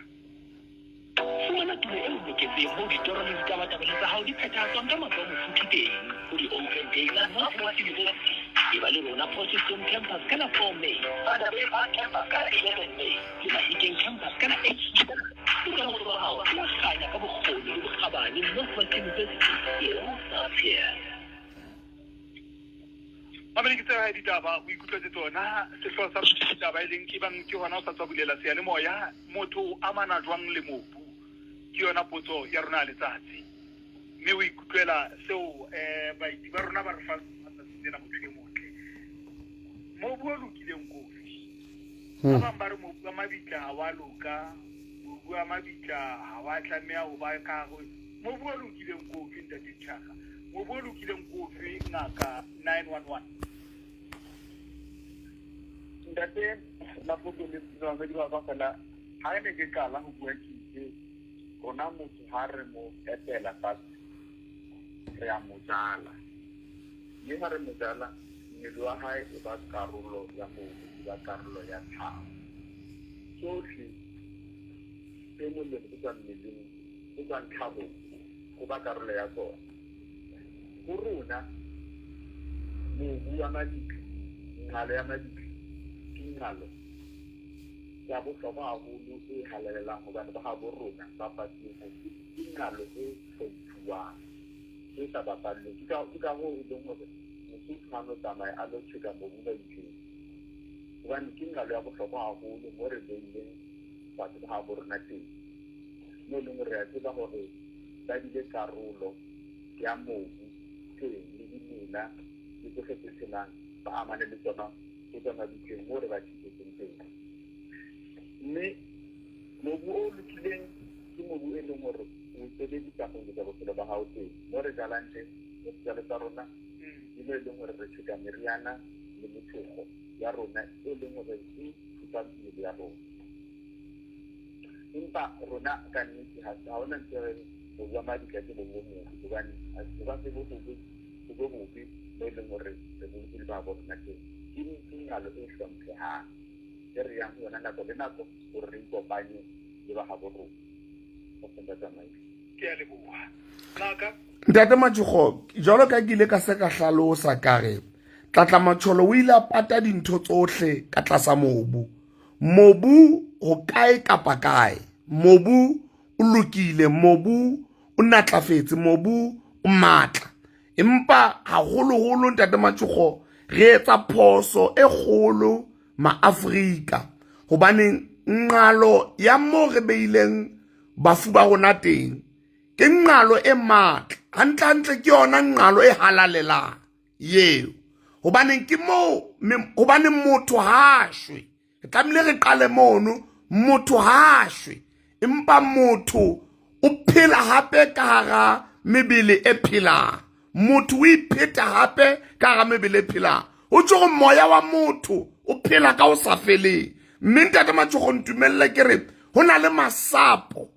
Fumana tulo e o loketseng moo ditoro le ditabatabelo tsa hao di phethahatswang ka matlo a mofuthu teng ho di-Open Day tsa North West University. Eba le rona Potchefstroom Campus ka la 4 May, Vanderbijlpark Campus ka la 11 May le Mahikeng Campus ka la 8 June. Bokamoso ba hao bo a kganya ka bokgoni le bokgabane. North West University, it all starts here. Mamedi, ke tseo hae ditaba o ikutlwetse tsona. Sehlooho sa ditaba e leng e bang ke hona o sa tswa bulela seyalemoya, motho o amana jwang le mobu? Ke yona potso ya rona ya letsatsi, mme o ikutlwela seo baeti ba rona ba re fang tsatsing lena. Motho e motle, mobu o lokileng kofi. Ba bang ba re mobu wa mabitla ha wa loka, mobu wa mabitla ha wa tlameha ho ba ka hare. Mobu o lokileng kofi, ntate Tjhaka? Mobu o lokileng kofi, ngaka 911? Ntate Mafoto le batswadi ba ka fela, ha ne ke qala ho bua ke itse rona motho ha re mo etela fatshe re a mo jala, mme ha re mo jala mmele wa hae e ba karolo ya mobu, e ba karolo ya tlhaho. Tsohle tse molemo tse tswang mmeleng, tse tswang tlhahong, go ba karolo ya tsona. Ho rona mobu wa mabitla, nqalo ya mabitla ke nqalo ya bohlokwa haholo e halalelang, hobane ba habo rona ba patuwe moo. Ke nqalo e hlomphuwang, e sa bapallweng. Ke ka hoo e leng hore Mosotho ha no tsamaya a lo tjheka mobu mabitleng, hobane ke nqalo ya bohlokwa haholo mo re beileng batho ba habo rona teng, mo e leng hore re a tseba hore ba bile karolo ya mobu teng, le dimela le tsohle tse phelang ba amane le tsona ho tswa mabitleng moo re ba tjheketseng teng. Mme mobu o lokileng ke mobu e leng hore o sebedisa ho ntshetsa bophelo ba hao teng, mo re jalang teng mo dijalo tsa rona, le mo e leng hore re tjheka meriana le methokgo ya rona e leng hore e thusa mmele ya rona. Empa rona ka nnete ha hona ntho e reng mobu wa mabitla ke mobu o mobe, hobane ho ka se bo hobe, ho be bobe mo e leng hore re bolokile ba bo rona teng. Ke nqalo e hlomphehang e re yang ho yona nako le nako hore re ikopanye le ba habo rona. Ke a leboha ngaka. Ntate Matšogo, jwalo ka ke ile ka se ka hlalosa ka re Tlatlamatjholo o ile a pata dintho tsohle ka tlasa mobu. Mobu ho kae kapa kae, mobu o lokile, mobu o natlafetse, mobu o matla. Empa haholoholo ntate Matšogo, re etsa phoso e kgolo maAfrika, hobane nqalo ya mo re beileng bafu ba rona teng ke nqalo e matla. Hantlehantle ke yona nqalo e halalelang eo, hobane ke moo, hobane motho ha shwe, re tlamehile re qale mono. Motho ha shwe, empa motho o phela hape ka hara mebele e phelang. Motho o ipheta hape ka hara mebele e phelang. Ho tjho gore moya wa motho o phela ka ho sa feleng. Mme Ntate Matšhogo, ntumelle ke re ho na le masapo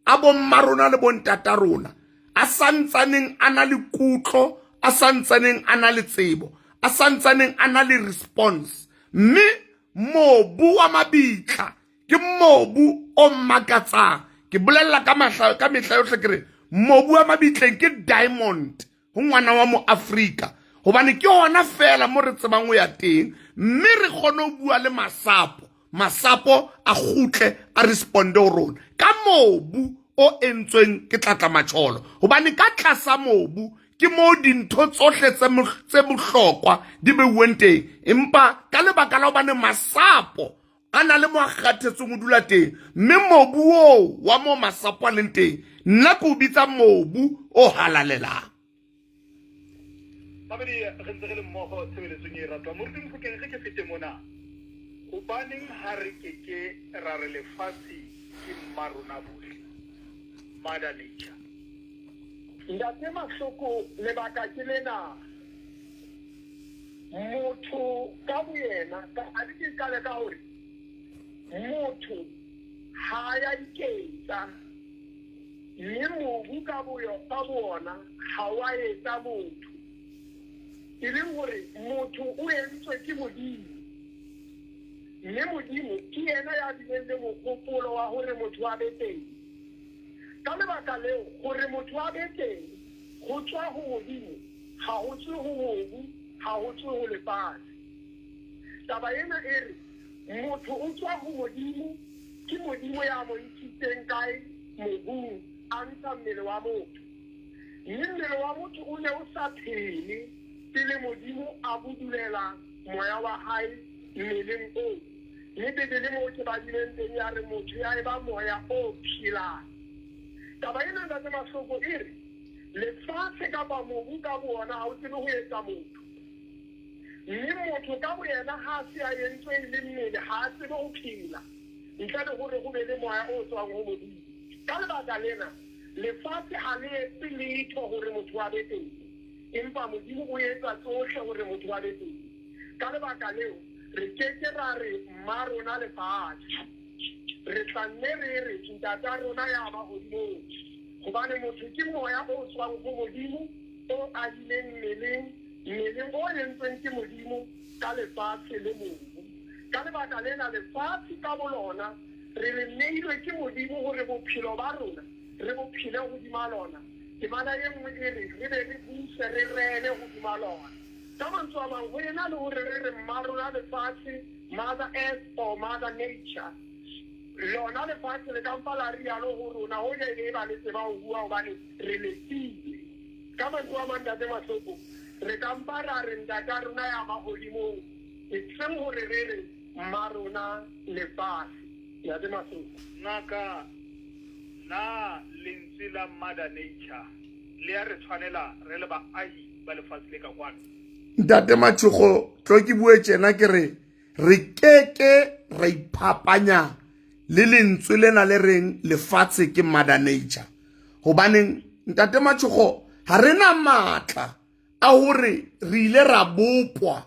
a bomma rona le bontata rona a santsaneng a na le kutlo, a santsaneng a na le tsebo, a santsaneng a na le response. Mme mobu wa mabitla ke mobu o makatsang. Ke bolella ka mahla ka mehla yohle ke re mobu wa mabitleng ke diamond ho ngwana wa mo Afrika, hobane ke hona fela mo re tsebang ho ya teng, mme re kgone ho bua le masapo. Masapo a kgutle a responde ho rona ka mobu o entsweng ke Tlatla Matjholo, hobane ka tlasa mobu ke moo dintho tsohle tse bohlokwa di beuweng teng. Empa ka lebaka la hobane masapo a na le mo a kgathetseng ho dula teng, mme mobu oo wa moo masapo a leng teng, nna ke o bitsa mobu o halalelang. Mamedi, re ntse re le mmogo tshebeletsong e ratwang. Moruti Mofokeng, ge ke fete mona, gobaneng ha re ke ke ra re lefatshe ke mma rona bohle, Mother Nature? Ntate Mahloko, lebaka ke lena. Motho ka boyena, ka a ke qale ka hore motho ha ya iketsa, mme mobu ka ka boona ha wa etsa motho. E leng hore motho o entswe ke Modimo, mme Modimo ke yena ya bileng le mohopolo wa hore motho a be teng. Ka lebaka leo, hore motho a be teng ho tswa ho Modimo, ha ho tswe ho mobu, ha ho tswe ho lefatshe. Taba ena e re motho o tswa ho Modimo, ke Modimo ya mo ntshitseng kae mobung, a ntsha mmele wa motho. Mme mmele wa motho o ne o sa phele pele Modimo a budulela moya wa hae mmeleng oo. Mme Bibele moo ke badileng teng ya re motho ya eba moya o phelang. Taba ena, Ntate Mahloko, e re lefatshe kapa mobu ka boona ha o tsebe ho etsa motho. Mme motho ka boyena ha se a entswe e le mmele, ha a tsebe ho phela ntle le hore ho be le moya o tswang ho Modimo. Ka lebaka lena, lefatshe ha le etse letho hore motho a be teng, empa Modimo o etsa tsohle hore motho a be teng. Ka lebaka leo, re ke ke ra re mma rona lefatshe. Re tla nne re re Ntata rona ya mahodimong, hobane motho ke moya o tswang ho Modimo o ahileng mmeleng, mmeleng o entsweng ke Modimo ka lefatshe le mobu. Ka lebaka lena, lefatshe ka bolona re le neilwe ke Modimo hore bophelo ba rona re bo phele hodima lona. Temana e nngwe e re re be re buse, re rene hodima lona. Ka mantswe a mang, ho ena le hore re re mma rona lefatshe, Mother Earth or Mother Nature, lona lefatshe le ka mpa la rialo ho rona, hoja e be e ba le tseba ho bua hobane re le file. Ka mantswe a mang, Ntate Mahloko, re ka mpa ra re Ntata rona ya mahodimong, eseng hore re re mma rona lefatshe. Ntate Mahloko. Ngaka, na lentswe la Mother Nature le ya re tshwanela re le baahi ba lefatshe le ka kwano? Ntate Matšhogo, tlo ke bue tjena ke re re keke ra iphapanya le lentswe lena le reng lefatshe ke Mother Nature. Hobaneng, Ntate Matšhogo, ha re na matla a hore re ile ra bopwa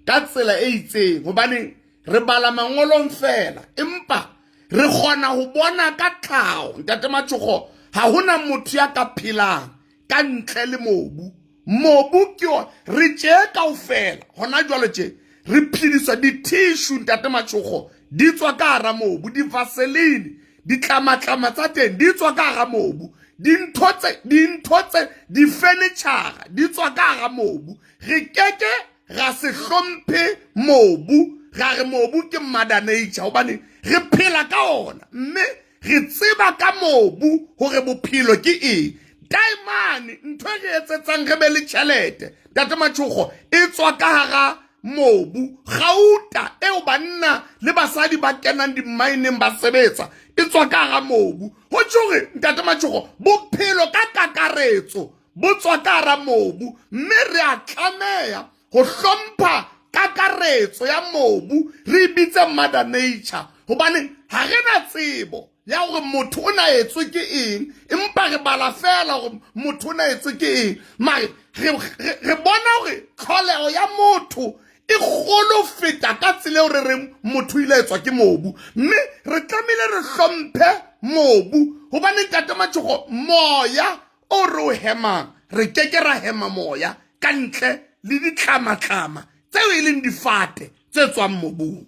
ka tsela e itseng, hobane re bala mangolong fela, empa re kgona ho bona ka tlhaho. Ntate Matšhogo, ha hona motho ya ka phelang ka ntle le mobu. Mobu ke o re tje kaofela hona jwalo tje re phediswa di-tissue, Ntate Matšhogo, di tswa ka hara mobu, di-vaseline, ditlamatlama tsa teng di tswa ka hara mobu, dintho tse di-furniture di tswa ka hara mobu. Re keke ra se hlomphe mobu, ra re mobu ke Mother Nature, hobane re phela ka ona, mme re tseba ka mobu hore bophelo ke eng. Taemane, ntho e re etsetsang re be le tjhelete, Ntate Matšhogo, e tswa ka hara mobu. Gauta eo banna le basadi ba kenang dimmaeneng ba sebetsa, e tswa ka hara mobu. Ho tjho hore, Ntate Matšhogo, bophelo ka kakaretso bo tswa ka hara mobu, mme re a tlameha ho hlompha kakaretso ya mobu, re e bitse Mother Nature, hobane ha re na tsebo. ya gore motho o na etswe ke eng empa re bala fela gore motho o na etswe ke eng mare re bona gore tlholego ya motho e kgolo feta ka tsela eo re reng motho ile etswa ke mobu mme re tlamehile re hlomphe mobu gobane ntate matšhogo moya o re o hemang re keke ra hema moya ka ntle le ditlamatlama tseo e leng difate tse tswang mobung.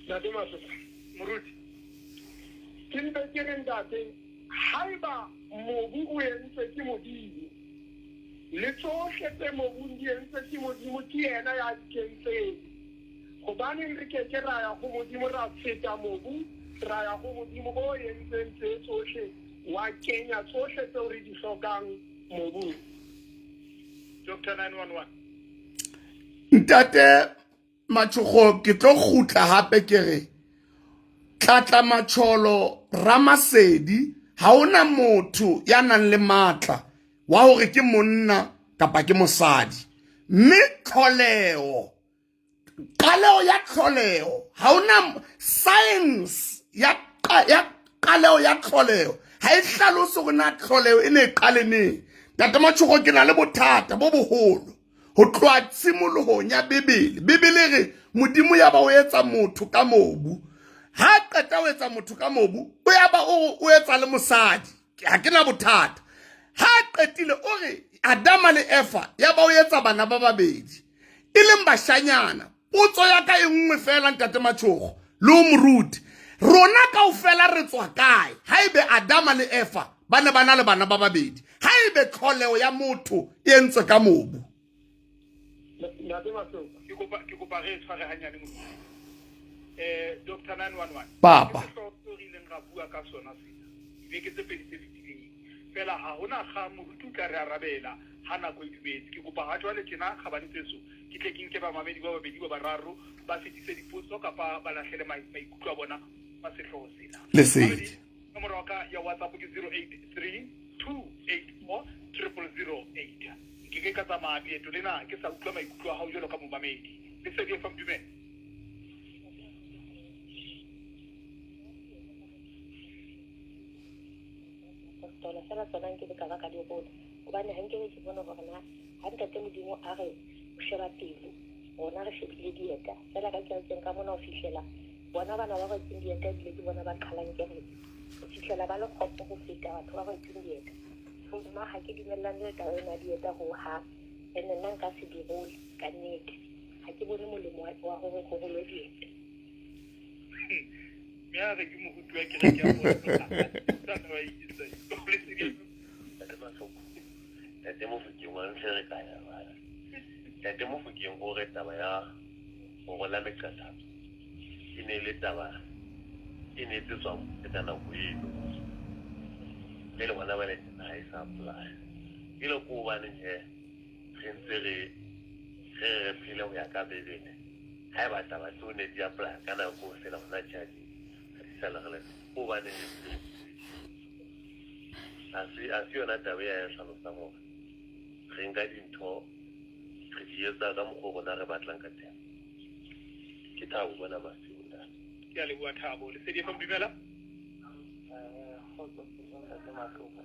Ntate Masopa, Moruti. Ke mpe ke re ntate, haeba mobu o entswe ke Modimo, le tsohle tse mobung di entswe ke Modimo, ke yena ya di kentseng. Hobaneng re ke ke ra ya ho Modimo ra feta mobu, ra ya ho Modimo o entseng tse tsohle, wa kenya tsohle tseo re di hlokang mobung? Doctor 911. Ntate Matšhogo ke tlo kgutla gape ke re tlatla matšholo ramasedi ga ona motho ya nang le maatla wa gore ke monna kapa ke mosadi mme tlholego qaleo ya tlholego ga ona science ya qaleo ya tlholego ga e hlalose gore na tlholego e ne e qale neng ntate Matšhogo ke na le bothata bo bogolo go tloa tshimologong ya bibele bibele re modimo ya ba o etsa motho ka mobu ha qeta o etsa motho ka mobu o ya ba o o etsa le mosadi ha ke na bothata ha qetile o re adama le efa ya ba o etsa bana ba babedi e leng bashanyana potso ya ka e nngwe fela ntate Matšhogo le o moruti rona kaofela re tswa kae ha ebe adama le efa ba ne ba na le bana ba babedi ha ebe tlholeo ya motho e entswe ka mobu. Ntate Masoka. Ke kopa ke kopa re e tshware hanyane moruti. Eh Dr 911. Papa. Ke sehlooho seo re ileng ra bua ka sona sena dibeke tse pedi tse fetileng. Fela ha hona kgang moruti o tla re arabela ha nako e dumetse. Ke kopa ha jwale tjena kgabane tseso ke tle ke nke bamamedi ba babedi ba bararo ba fetise dipotso kapa ba lahlele maikutlo a bona ba sehlooho sena. Lesedi. Nomoro ya ka ya WhatsApp ke 083 284 0008. Nke ke ka tsamaya leeto lena ke sa utlwa maikutlo a hao jwalo ka momamedi. Lesedi FM dumela. Apostola fela tsona nke be ka ba ka di rola gobane ga nkebe ke bone gore na ga ntate modimo a re o sheba pelo rona re shebile dieta fela ka kerekeng ka mona o fihlela bona bana ba rwetseng dieta ebile ke bona ba qhalang kereke o fihlela ba le kgopo go feta batho ba rwetseng dieta so nna ga ke dumelelane le taba ena ya dieta ho hang ene nna nka se di role ka nnete ga ke bone molemo wa gore go rolwe dieta. Mme a re ke moruti wa kereke ya Ntate Mahloko, Ntate Mofokeng wa nferekanya bana. Ntate Mofokeng o re taba ya go rola meqathatso e ne e le taba e ne e tsetswa ka nako eno. Mme le gona bale tjena ha e sa apply. Ebile ke hobaneng he re ntse re re re phele ho ya ka Bibele haeba taba tseo ne di apply ka nako eo fela hona tje ha di ha di sa le relevant. Ke hobaneng re ntse re ha se ha se yona taba e ya e hlalosang hore re nka dintho re di etsa ka mokgwa o rona re batlang ka teng. Ke Thabo mona Maseru ntate. Ke a leboha Thabo. Lesedi FM dumela. Kgotso ntate Mahloko.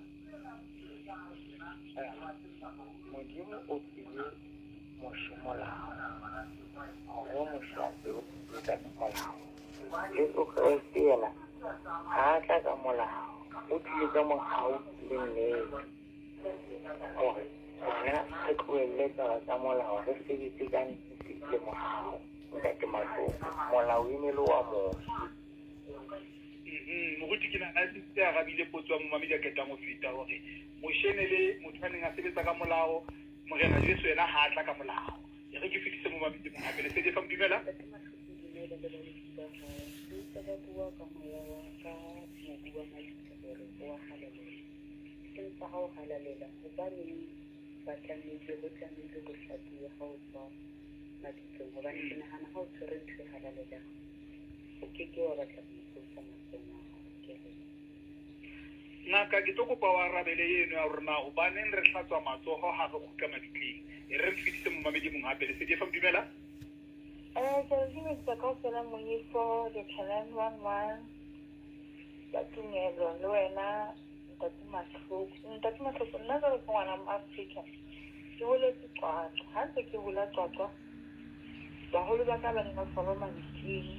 Modimo o file Moshe molao, hore Moshe a tsebe ho sebetsa ka molao. Jesu Kreste yena ha a tla ka molao, o tlile ka mohau le nnete, hore rona re tlohelle taba tsa molao, re sebetse ka nnete le mohau. Ntate Mahloko, molao e ne le wa Moshe. Moruti ke nahana e sentse arabile potso ya momamedi a qetang ho feta hore Moshe ne le motho a neng a sebetsa ka molao, Morena Jesu yena ha a tla ka molao. E re ke fetise momamedi mong hape. Lesedi FM dumela. Ntate Mahloko dumela le balebedi ba hao. Ke utlwa ba bua ka moya wa ka mobu wa mabitla hore o a halalela. Empa ha o halalela hobaneng ba tlamehile ho tlamehile ho hlapuwe ha o tswa mabitleng? Hobane ke nahana ha o tshwere ntho e halalelang o ke ke wa batla ho itlosa matsohong a hao. Ke a leboha. Ngaka, ke tlo kopa o arabele eno ya hore na hobaneng re hlatswa matsoho ha re kgutla mabitleng. E re re fetise momamedi e mong hape. Lesedi FM, dumela. Ke le dumedisa kaofela Monyefo, Doctor 911. Ka tumelo le wena Ntate Mahloko. Ntate Mahloko, nna jwalo ka ngwana mo Afrika, ke holetse Qwaqwa. Ha ntse ke hola Qwaqwa, baholo ba ka ba ne ba tshwarwa mabitleng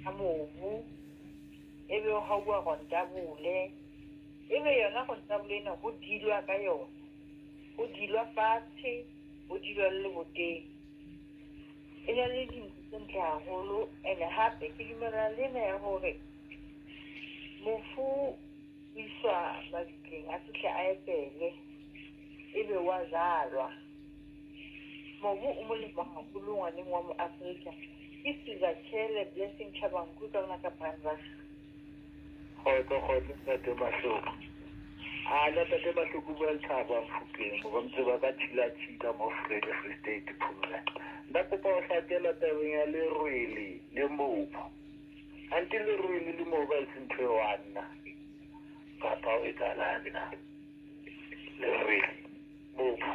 a mobu, ebe ho hauwa rontabole. Ebe yona rontabole ena ho dilwa ka yona. Ho dilwa fatshe, ho dilwa le leboteng. E na le dintho tse ntle haholo ene hape ke dumellana le ena ya hore mofu o iswa mabitleng a fihle a epelwe ebe wa jalwa. Mobu o molemo haholo ngwaneng wa moAfrika. Ke Sizakele Blessing Tshabangu ka mona ka Brandwag. Kgotso kgotso ntate Mahloko. Ha na ntate Mahloko bua le Thabo Mofokeng mo ba mtseba ka Chila Chila mo Vrede Free State Phumla. Nna kopa ho hlakela tabeng ya lerwele le mobu. Ante lerwele le mobu ha se ntho e one na? Kapa o etsahalang na? Lerwele mobu.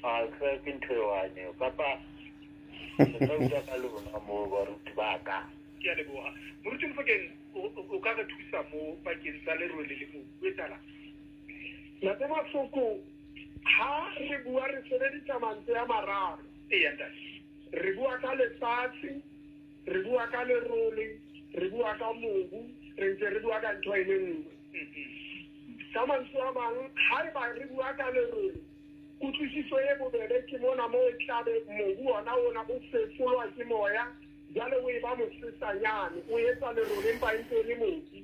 A ke ntho e one eo kapa re tla utlwa ka lona moo baruti ba ka. Ke a leboha. Moruti Mofokeng, o ka re thusa mo pakeng tsa lerole le mobu. Ho etsahalang? Ntate Mafoko, ha re bua re sebedisa mantswe a mararo. Eya, ntate. Re bua ka lefatshe, re bua ka lerole, re bua ka mobu, re ntse re bua ka ntho e le nngwe. Ka mantswe a mang, haeba re bua ka lerole, kutlwisiso e bobebe ke mona moo e tlabe mobu ona ona o fefolwa ke moya, Jwale o eba mosesanyane, o etsa lerole empa e ntse e le mobu.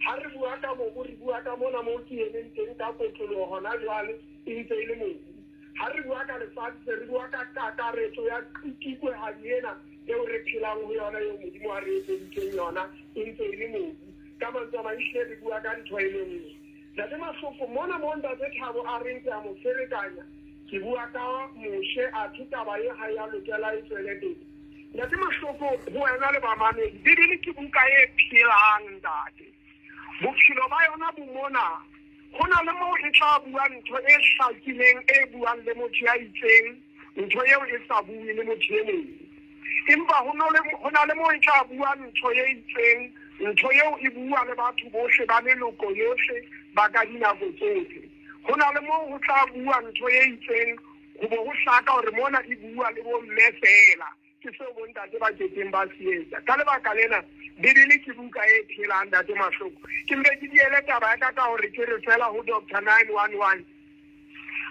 Ha re bua ka mobu, re bua ka mona moo ke emeng teng ka kotloloho hona jwale, e ntse e le mobu. Ha re bua ka lefatshe, se re bua ka kakaretso ya qitikwehadi ena eo re phelang ho yona, eo Modimo a re etseditseng yona, e ntse e le mobu. Ka mantswe a mang, ehlile re bua ka ntho e le nngwe. Ntate Mahloko, mona moo Ntate Thabo a reng ke a mo ferekanya, ke bua ka Moshe, athe taba e ha e a lokela e tswele pele. Ntate Mahloko, ho wena le bamamedi, Bibele ke buka e phelang, ntate. Bophelo ba yona bo mona. Ho na le moo e tla bua ntho e hlakileng e buang le motho ya itseng, ntho eo e sa bue le motho e mong. Empa ho na le moo e tla bua ntho e itseng, ntho eo e bua le batho bohle ba meloko yohle ba ka dinako tsohle. Ho na le moo ho tla bua ntho e itseng, ho bo ho hlaka hore mona e bua le bomme feela. Ke seo bontate ba ke keng ba se etsa. Ka lebaka lena, Bibele ke buka e phelang, Ntate Mahloko. Ke mpe ke diele taba ya ka ka hore ke re feela ho Doctor 911,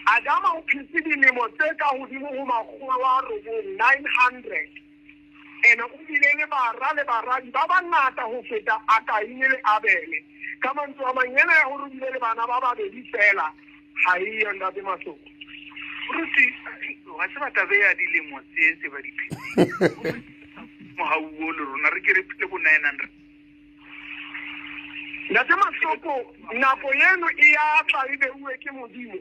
Adama o phetse dilemo tse ka hodimo ho 900, 900. Ene o bile le bara le baradi ba bangata ho feta a Kaine le Abele. Ka mantswe a mang, ena ya hore o bile le bana ba babedi feela ha e yo, Ntate Mahloko. Moruti, wa tseba taba ya dilemo tse tse ba di phetseng. Mohau o le rona re ke re phele bo 900. Ntate Mahloko, nako eno e ya tla e beuwe ke Modimo.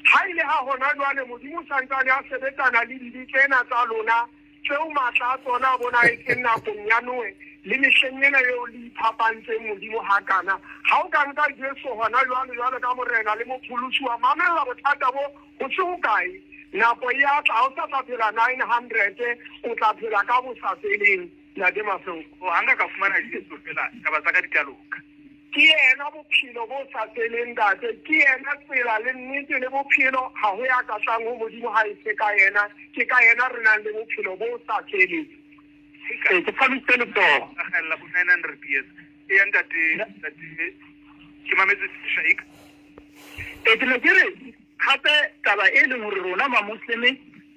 Ha ile ha hona jwale Modimo o santsane a sebetsana le dibe tsena tsa lona tseo matla a tsona a bonahetseng nakong ya Noe le mehleng ena eo le iphapantseng Modimo hakana. Ha o ka nka Jesu hona jwale jwalo ka Morena le Mopholosi wa mamella bothata bo ho se hokae, nako e a tla ha o sa tla phela 900, o tla phela ka bosafeleng. Ntate Mahloko. O ha nka ka fumana Jesu fela, taba tsa ka di tla loka. Ke yena bophelo bo sa feleng, Ntate. Ke yena tsela le nnete le bophelo. Ha ho ya ka tlang ho Modimo ha e se ka yena. Ke ka yena re nang le bophelo bo sa feleng. Ee, ke phamisitse letsoho. Akgella bo 900 years. Eya ntate, ntate, ke mametse Shaik. Ee, ke ne ke re gape taba e leng hore rona mamosleme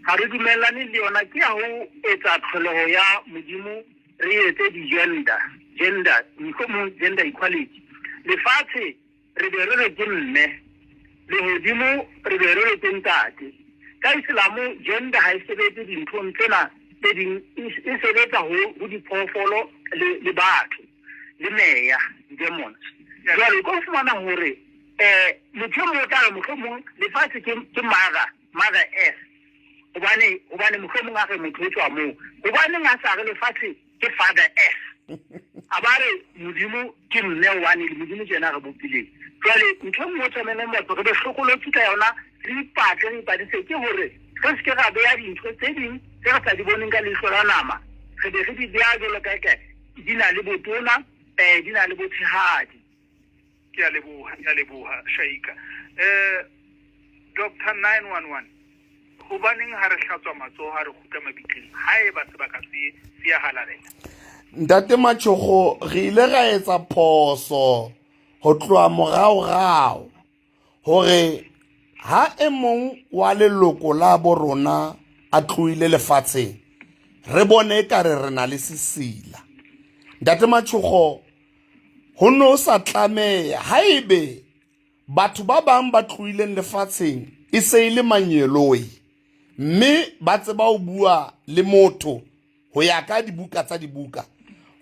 ga re dumellane le yona ke ya ho etsa tlholeho ya Modimo re etse di-gender, gender, mohlomong gender equality. Lefatshe re be re re ke mme, lehodimo re be re re ke ntate. Ka Islamo gender ha e sebetse dinthong tsena tse ding, e sebetsa ho diphoofolo le batho le meya, di-demons. Jwale o tlo fumana hore um motho e mong o tla re mohlomong lefatshe ke mother, mother earth, hobane, hobane mohlomong a re motho o tswa moo. Hobaneng a sa re lefatshe ke father earth? A ba re Modimo ke mme, hobane Modimo ke yena a re bopileng. Jwale ntho e nngwe o tshwaneleng batho re be hlokolotsi ka yona, re ipatle, re ipatlise, ke hore re se ke ra beya dintho tse ding tse re sa di boneng ka leihlo la nama, re be re di beya jwalo ka eka di na le botona. Di na le botshehadi. Ke a leboha, ke a leboha Shaika. Doctor 911, hobaneng ha re hlatswa matsoho ha re kgutla mabitleng haeba sebaka se se a halalela? Ntate Machogo, re ile ra etsa phoso ho tloha moraorao hore ha e mong wa leloko la bo rona a tlohile lefatsheng re bone ekare re na le sesila. Ntate Machogo, ho ne o sa tlameha haebe batho ba bang ba tlohileng lefatsheng e se e le manyeloi mme ba tseba ho bua le motho ho ya ka dibuka tsa dibuka.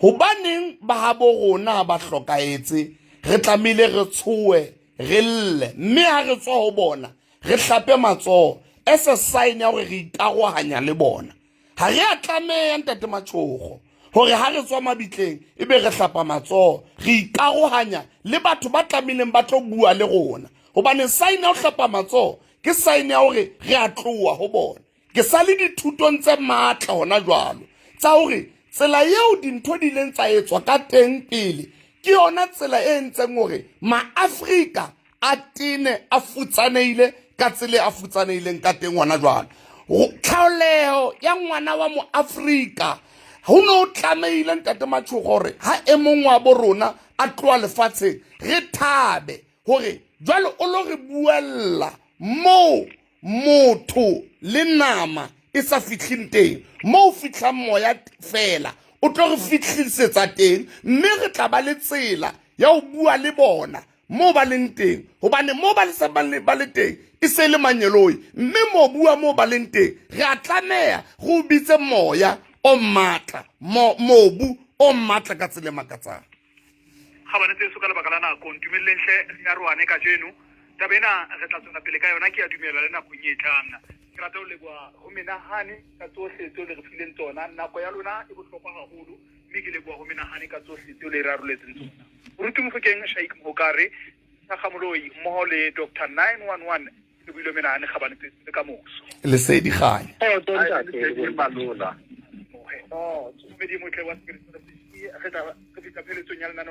Hobaneng ba habo rona ha ba hlokahetse re tlamehile re tshohe re lle, mme ha re tswa ho bona re hlape matsoho as a sign ya hore re ikarohanya le bona. Ha re a tlameha Ntate Machogo hore ha re tswa mabitleng e be re hlapa matsoho, re ikarohanya le batho ba tlamehileng ba tlo bua le rona, hobane sign ya ho hlapa matsoho ke sign ya hore re a tloha ho bona. Ke sa le dithutong tse matla hona jwalo tsa hore tsela eo dintho di ileng tsa etswa ka teng pele ke yona tsela e entseng hore Maafrika a tene a futsanehile ka tsela e a futsanehileng ka teng hona jwalo. Tlhaoleho ya ngwana wa Moafrika ho ne ho tlamehile Ntate Matshogo hore ha e mong wa bo rona a tloha lefatsheng re thabe hore jwale o lo re buella moo motho le nama e sa fihleng teng, moo fihlang moya fela o tlo re fihlisetsa teng, mme re tla ba le tsela ya ho bua le bona moo ba leng teng, hobane moo ba le ba le teng e se le manyeloi, mme mo bua moo ba leng teng re a tlameha re o bitse moya o matla, mobu o matla ka tsela e makatsang. Kgabane tseso ka lebaka la nako ntumelleng hle re arohane kajeno. Taba ena re tla tswela pele ka yona, ke a dumela, le nakong e tlang. Ke rata ho leboha ho menahane ka tsohle tseo le re fileng tsona. Nako ya lona e bohlokwa haholo, mme ke leboha ho menahane ka tsohle tseo le re aroletseng tsona. Moruti Mofokeng Shaik Mhokare, Thakgamoloi mmoho le Doctor 911 le buile menahane kgabane tseso le ka moso. Lesedi kganya. Lesedi Malola. Moedi motle wa Spirit Re tla re fihla pheletsong ya lenaneo.